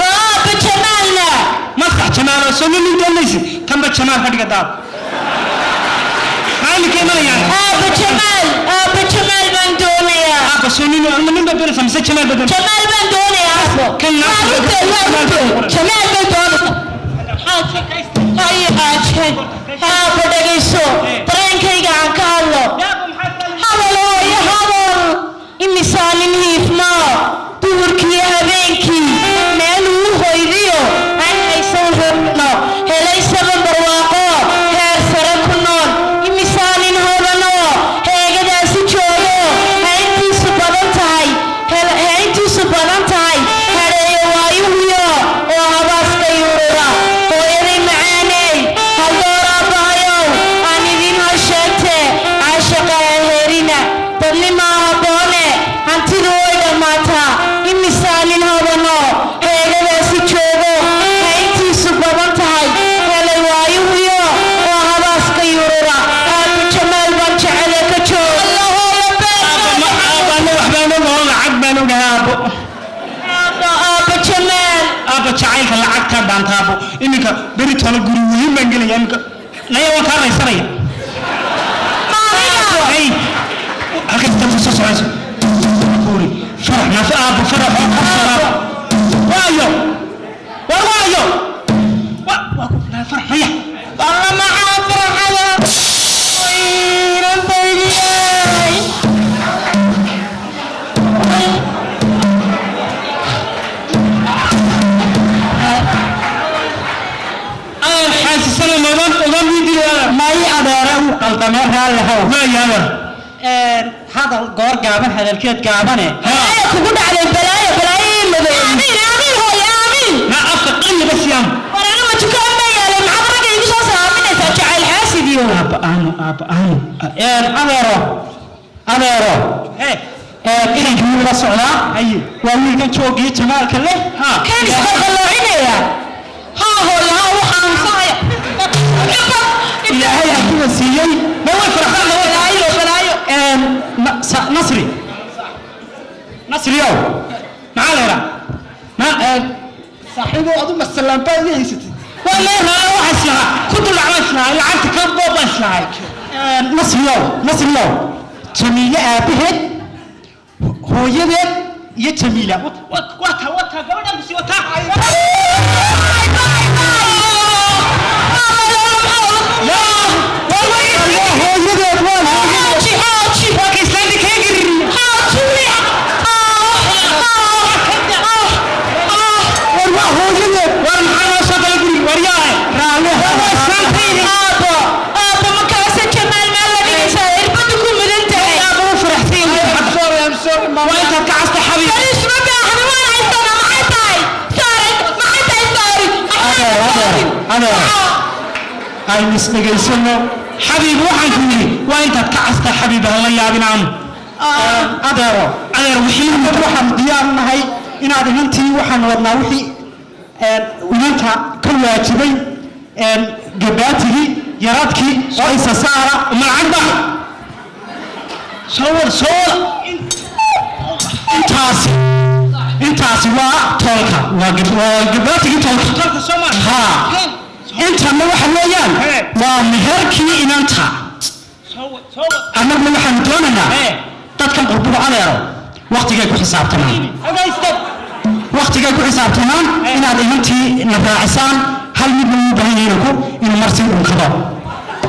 Oo aabbo, jamaalna? Maskax jamaal oo soo nin doonaysid tanba jamaal ka dhiga daab maxaa iminka imanayaan. Aabbo jamaal, aabbo jamaal baan doonayaa. Aabba, soo nin ama nin baa doonaysa mise jamaal baa doonaysa? Jamaal baan doonayaa aabbo. Kan Waa runteed, waa runteed, jamaal bay doonaysaa. Xaaji, xaaji, aabbo dhegayso, dareenkayga aan ka hadlo. Hadal hooyo, hadal. Imisaa nin hiifmoo duhurkii habeenkii meel uu hoydiyo aan haysan rubno, helay saban barwaaqo, heer sare ku nool. Imisaa nin hodanoo heegadaasi joogo, hayntiisu badan tahay, hayntiisu badan tahay, hadheeyo waayuhuyo oo habaaska yuurura. Hooyaday macaaney, haldoor aabbahayow, aan idin hal sheegtee, caashaqa heerina dadnimaa habboone, hantidu way dhammaataa. Imisaa nin hodanoo heegadaasi joogo, hayntiisu badan tahay, helay waayuhuyo oo habaaska yuurura. Aabba, jamaal baan jecele, ka joog. Aabbaana waxbaan ogaho, lacag baan ogahay aabbo. Aabba, aabba jamaal. Aabba, jacaylka lacagtaa dhaanta aabbo. Iminka beri tolo guri weyn baan gelaya iminka, naya waan kaa raysanaya. Hey, halkaas dadka soo soconayso buuri farax naaf aabbo, farax oo qabsada aabbo. Waayo war waayo wa waa ku farax maya. Alla maxaa farxada wiilantaydiyay. Aan xaasisana madan odan wiidii. May adeere, uu qaldamee, raalli how. Waaya adeer. Hadal goor gaaban hadalkeed gaabane. Balaayo kugu dhacday, balaayo, balaayo ii madow. Aamiin, aamiin hooyo, aamiin. Na afka qalliba siyaam. War anigu jukaan baa yaalay, maxaad ragga igu soo salaaminaysaa? Jacayl xaasid iyo Aabba aanu, aabba aanu. Adeero, adeero. Inankii wuu la socdaa. Waa wiilkan joogii jamaalka leh. Kan isqalqalloocinaya. Haa hooyo, haa, wuu xanuunsanaya. Ilaahay hadduu siiyey. Ma way farxan. Balaayo, balaayo. Nasri, Nasriyow. Maxaa la yidhaa ma? Saaxiibow, adu masalaanbaad ii haysatid. Waa leedahay, waxa islahaa ku dulacma islahay, lacagta ka booba islahay. Nasriyow, Nasriyow, Jamiile aabaheed, hooyadeed iyo Jamiila. Wata wata gabadhaan kusi wataa. Hooyadeed waa Xaaji, xaaji. Waa ka islaanta kaga gariri. Xaaji. War waa hooyadeed. War maxaa noo soo galay guriga? War yaa Raalli. War islaantayda. Aabbo, aabbo, markaasa jamaal meel la dhigaysaa, irbadu ku mudan tahay. Aabba u faraxsan yahay. I'm sorry, I'm sorry, mama. Waa intaad ka casta xabiib. Bariis ma baahni, waan haysanaa. Maxay tahay sorry? Maxay tahay sorry? Adeer, adeer, adeer, aynu isdhegaysano. Xabiib, waxaan ku yidhi waa intaad ka casta xabiib, hala yaabin aanu. Adeero. Adeer, wixii waxaan diyaar nahay inaad inantii, waxaan wadnaa wixii inanta ka waajibay, gabaatigii, yaradkii oo isa saara. Ma lacag baa soo wada, soo wada. Intaasi intaasi waa toolka, waa waa gabaatigii toolka. Ha, intanna waxa weeyaan waa meherkii inanta. Annaguna waxaanu doonaynaa dadkan qurbuhu, adeero, waktigay ku xisaabtamaan, waktigay ku xisaabtamaan inaad inantii na raacisaan. Hal midna uu baahan yahay inanku inuu marsii dhunkado.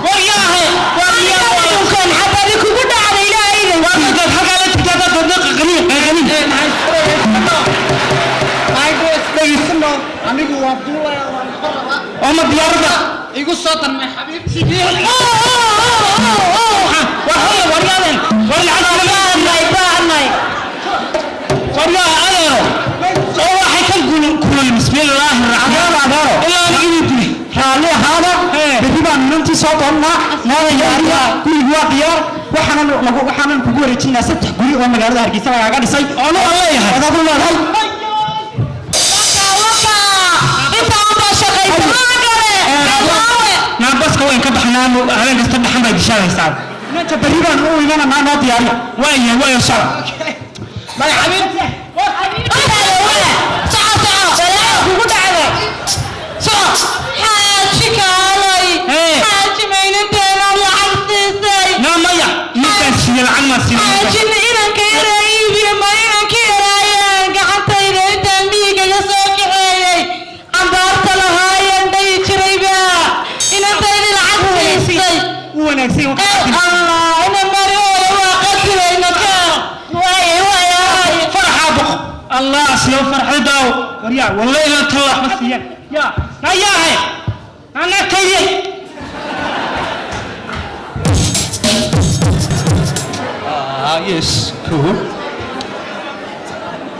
Waryaahe, dhunkan xabadi kugu dhacday, ilaahayda. Halkaa la tagtaa dad qaniin qaniin. Anigu waa duulaya, waan rabaa. Oo ma diyaaradda igu soo darmay xabiibti. War holla, waryaaden, war lacag. Baahnay, baahnay. Waryaa adeero, oo waxay ka kulul. Bismillaahi raxmaan, adeero, ilaa aniga dili raalli ahaada. Berri baan inantii soo doonnaa. Noodaya, gurigu waa diyaar. Waxaanan lagu waxaanan kugu wareejinaa saddex guri oo magaalada Hargeysa lagaaga dhisay oo aan leeyahay, ood adigu leedahay. Intaan baa shaqaysa maa gale gabaawe. Naabaska wayn ka baxnaa, habeen kasta dhaxan bay dishaa haysaa. Inanta berri baan u imananaa, noo diyaariya. Waaya, waaya, socda. Soco, soco, balaayo kugu dhacday, soco. Xaaji, kaalay. Xaaji, maynanteenaad lacag siisay? Naa maya, ninkaan siiye lacag maa siiye. Xaaji, inanka yaraa iibiye, ma inanka yaraayeen gacantayda intaan miyigaga soo kaxeeyey cambaarta lahaayeen dhayi jirayba inantaydi lacag siisay? U wanaagsan. Allah, ina mariyooda waa qadirayna ka waaye, waaye. Farxaa boqo, allah sio farxay daaw. Waryaa, wallahi inaan talo waxba siiyeen yaa nayaahe anaa kayay. Ah, yes, cool.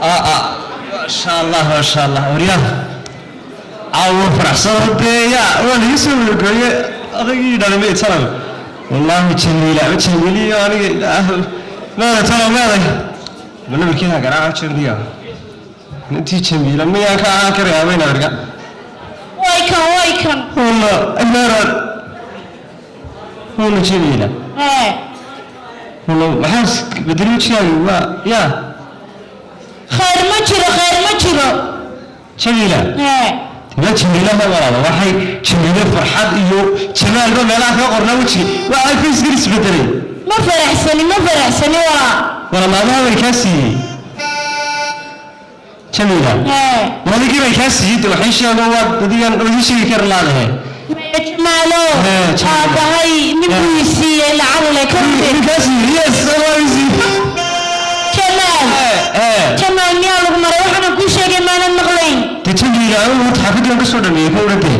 Ah, ah. Masha Allah, masha Allah. Waryaa. Caawa faraxsan dee yaa waa laga soo wargooye adagii dhalay may talan. Wallaahi Jamiila, ma Jamiiliyo aniga ilaah. Maada talan maaday. Ma nabarkiina garaaca Jamiila. Intii Jamiila miyaan ka ahaan karayaa mayna arga. Way kan, way kan. Wallah, imaarad. Wallah Jamiila. Ee. Wallah, maxaa bedelay wajigaaga waa yaa. Khayr ma jiro, khayr ma jiro. Jamiila. Ee. Ma Jamiila ma walaalo, waxay Jamiila farxad iyo jamaalba meelaha kaga qornaa wejiga waxay face isbedelay. Ma faraxsani, ma faraxsani waa. Wala maamaha way kaa siiyey Jamiila. Ee. Wadigii bay kaa siiyey de, waxay sheego waad adigan wadii sheegi kar laadahay. Jamaalo. Ee, Jamiila. Aabbahay ninkuu i siiyey lacag le ka Nin kaa siiyey, yes, waa i siiyey. Jamaal. Ee. Jamaal, miyaa lagu maray? Waxaanan kuu sheegay maanan maqlayn. De Jamiila, anigu horta xaafadii waan ka soo dhameeyey ka odhantay.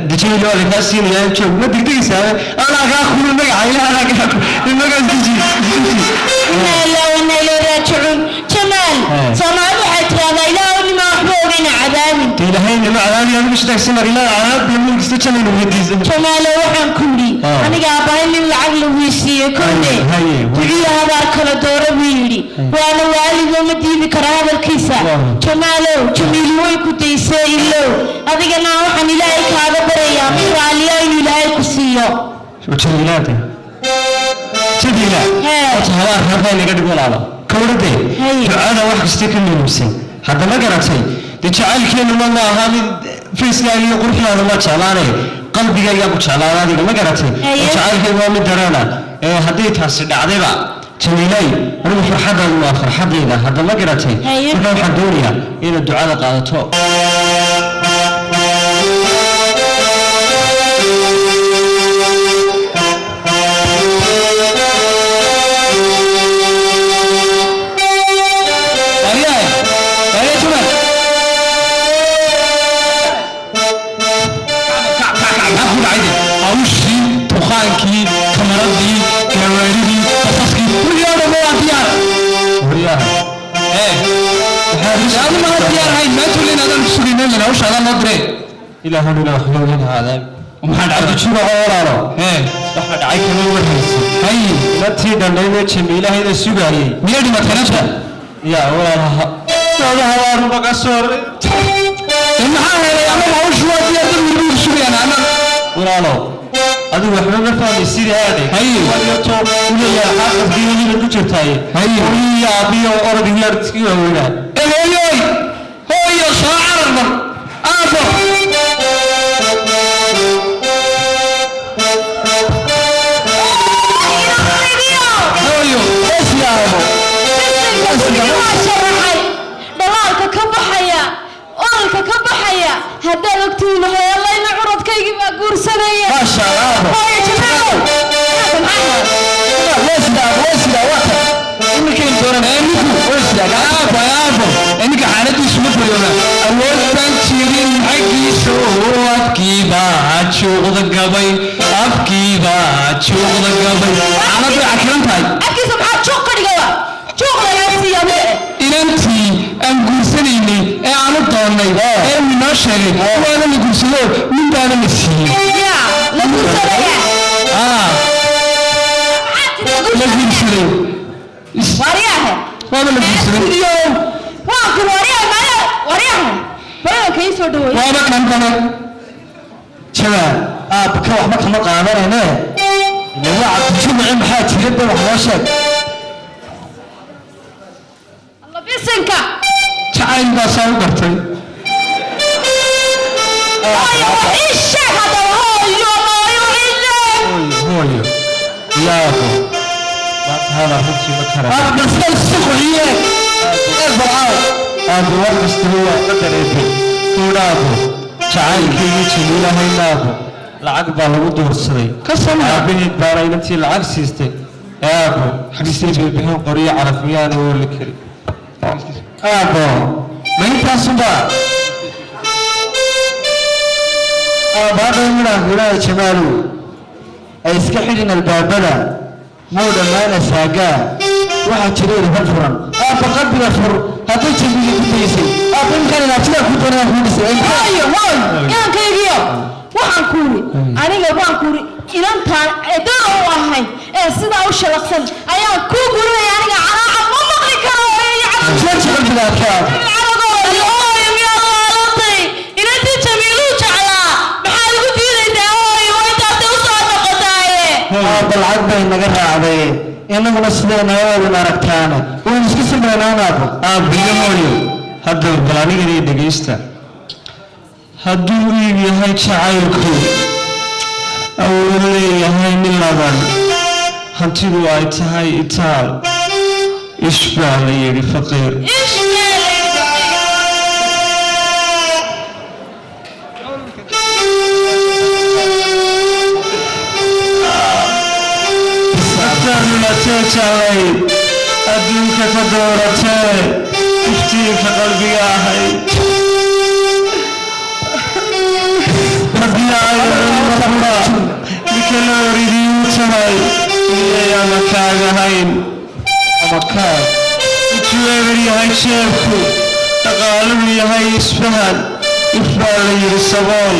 De Jamiila waa lakaa siinayaa, joog, ma degdegaysaa? Anaa kaa kulul magaca ilaah, anaa kaa kulul magaca deji deji. Inna ilaahi wa inna ilayhi raajicuun. Jamaal. Ee. Soomaalidu waxay tidhahdaa, ilaahu nimaa waxba ogeyna cadaabin. De ilaahay nima cadaabi, adigu shitaagsan mar ilaahay cadaab iyo mulkiisa janayna weydiisan. Jamaalo, waxaan ku yidhi Ee. aniga aabbahay nin lacag lagu siiyey konde. Haye, haye. Duciyo habaar kala dooro buu yidhi, waana waalidoo ma diidi kara hadalkiisa. Waa. Jamaalow, Jamiili way ku daysee ilow. Adigana waxaan ilaahay kaaga baryayaa mid raalliya inuu ilaahay ku siiyo. Jamiilaade. Jamiila. Hee. Horta habaar rabaa inaga dhig walaalo. Kowrade. Haye. Ducada wax kasta ka muhiimsan. Hadda ma garatay. Dee jacaylkeenu ma aha mid facekaaga iyo quruxdaada ma jeclaanay. Qalbigaygaa ku jeclaada adiga, ma garatay. Haye. Jacaylkaygu waa mid dareena. Ee haddii taasi dhacdayba Jamiilay, anigu farxadaadu waa farxadayda, hadda ma garatay. Haye. Marka waxaan doonayaa inaad ducada qaadato. Waryahay, waryaa Jumal. Maxaa ku dhacay? Hawshii, duqaankii, kamaradii, gawaaridii, basaskii, wixii oo dhan waa diyaar. Waryaha. Ee, adu ma diyaar ahayn maanta weli inaadan sugaynin hawsha adaan loo diray. Ilaahu nina wax loo leeyahay cadaab. Maxaa dhacay? Cabdijuura oo walaalo. Ee. Waxa dhacay kama warhayso. Haye. Inantii dhandhaynee Jamiilahayda sugaayey. Miyay dhimatay nafta? Yaa walaalaha. Doodaha waa ruba ka soo horey. Maxaa helay? Ama hawshu waa diyaar, dad weliba sugayaan ama. Walaalo. Adigu waxba ma fahmaysid aade. Wayato uleeyahay xaafadkii ku jirtaaye. Hooyo aabiyo orod yaartiskii waaweynaa. Hooyoy, hooyo, soo cararba, aabo. Hooyo, esyaabo. Waa sharaxay dhalaalka ka baxaya, ololka ka baxaya. Haddaad ogtihiin, hooyalayna curadkaygii baa guursanaya. Maasha Allah, aabo. Hooyo Jamaalow, Aabo, aabo, ninka xaaladiisu ma fayooba, awood baan jirin xaggiisu. Afkiibaa juuqda gabay, afkiibaa juuqda gabay, xaalad way cakiran tahay. Afkiisa maxaa juuq ka dhigaya? Juuq lagaa siiya mid. Inantii aan guursanaynay ee aanu doonnay ee uu inoo sheegay waana la guursado, nin baana la siiyey. Yaa la guursanaya? Ah, la guursaday. Waryahe. Waaba la guursaday. Waan ku waryahe maya, waryahe badanka ii soo dhaweey. Waaba kan kale. Jamaal, aabka waxba kama qaadanayne. Ila waa Cabdijimci, maxaa jira? Ba wax noo sheeg. Bisinka. Jacayl baa saa u gartay. Hooyo, wax ii sheeg haddaba. Hooyo, hooyo, ii sheeg. Hooyo, yaabo, maanta hadal runtii ma kara. Aabba, si qurxiye balcaaw. Aabo, wax kastaba waa qadar Eebe. Kuudhaabo, jacaylkaygii jamiilahaynaabo lacag baa lagu doorsaday. Ka samee. Aabaheed baana inantii lacag siistay. Ee aabo, xagisay beebihin qoryo calaf miyaana ooli karin? Aabo, ma intaasunba? Aabbaaqay midhaan kudhaha, Jamaalow, ay iska xidhin albaabada muu dhammaana saagaa. Waxaa jira ilfa furan. Aabba, qalbiga fur. Haddii jamiili ku daysay, aabba, imkaan inaabtidaa ku doonayaan kuu dhisay. Hooyo, hooyo, inankaygiyo, waxaan kuuri aniga waan kuuri inantaan eedada u ahay ee sidaa u shalaqsan ayaan kuu gurinaya. Aniga caraaca ma maqli karo, hooyo. Jooji, qalbiga adkaa. Hooyo, miyaad waalatay? Inantii Jamiiluu jeclaa maxaad ugu diidaysaa? Hooyo, waa intaasay usoo noqotaaye. Aabba, lacag bay naga raacday, innaguna sidee naga wadin aragtaane, waynu isku samreynaan, aabbo. Aabbo iyo hooyo, haddaba bal anigana dhegaysta. Hadduu iib yahay jacaylku, awood leeyahay nin ladan, hantidu ay tahay itaal, ish baa la yidhi faqiir. Ish baa la yidhi faqiir. Naftaaduna jeclayd, adduunka ka dooratee, iftiinka qalbiga ahayd. Haddii ay mikalooridiu tahay, miyay ama kaagahayn Ama kaag. Intuu eber yahay jeebku, dhaqaaluhu yahay isfahan, if baa la yidhi sabool.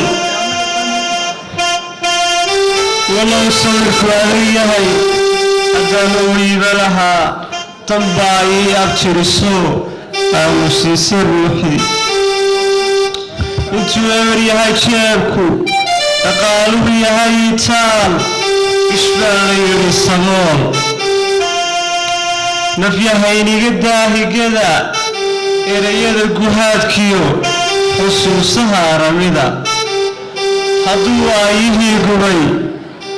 Walow sawirku adag yahay, haddaan u iiba lahaa, danbaa ii abjiriso aanu siisay ruuxii. Intuu eber yahay jeebku, dhaqaaluhu yahay itaal, ish baa la yidhi sabool. Nafyahayniga daahigada, erayada guhaadkiyo xusuusaha aramida, hadduu aayihii gubay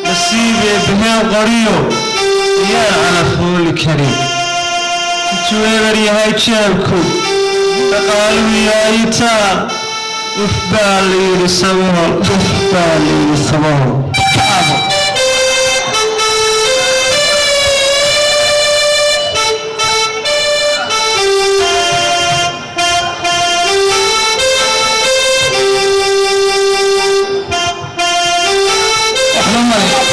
nasiibee biheen qoriyo, miyaan calafooli karin? Intuu eber yahay jeebku, dhaqaaluhu yahay itaal, uf baa la yidhi sabool. Uf baa la yidhi sabool. Aabo. Waxba male.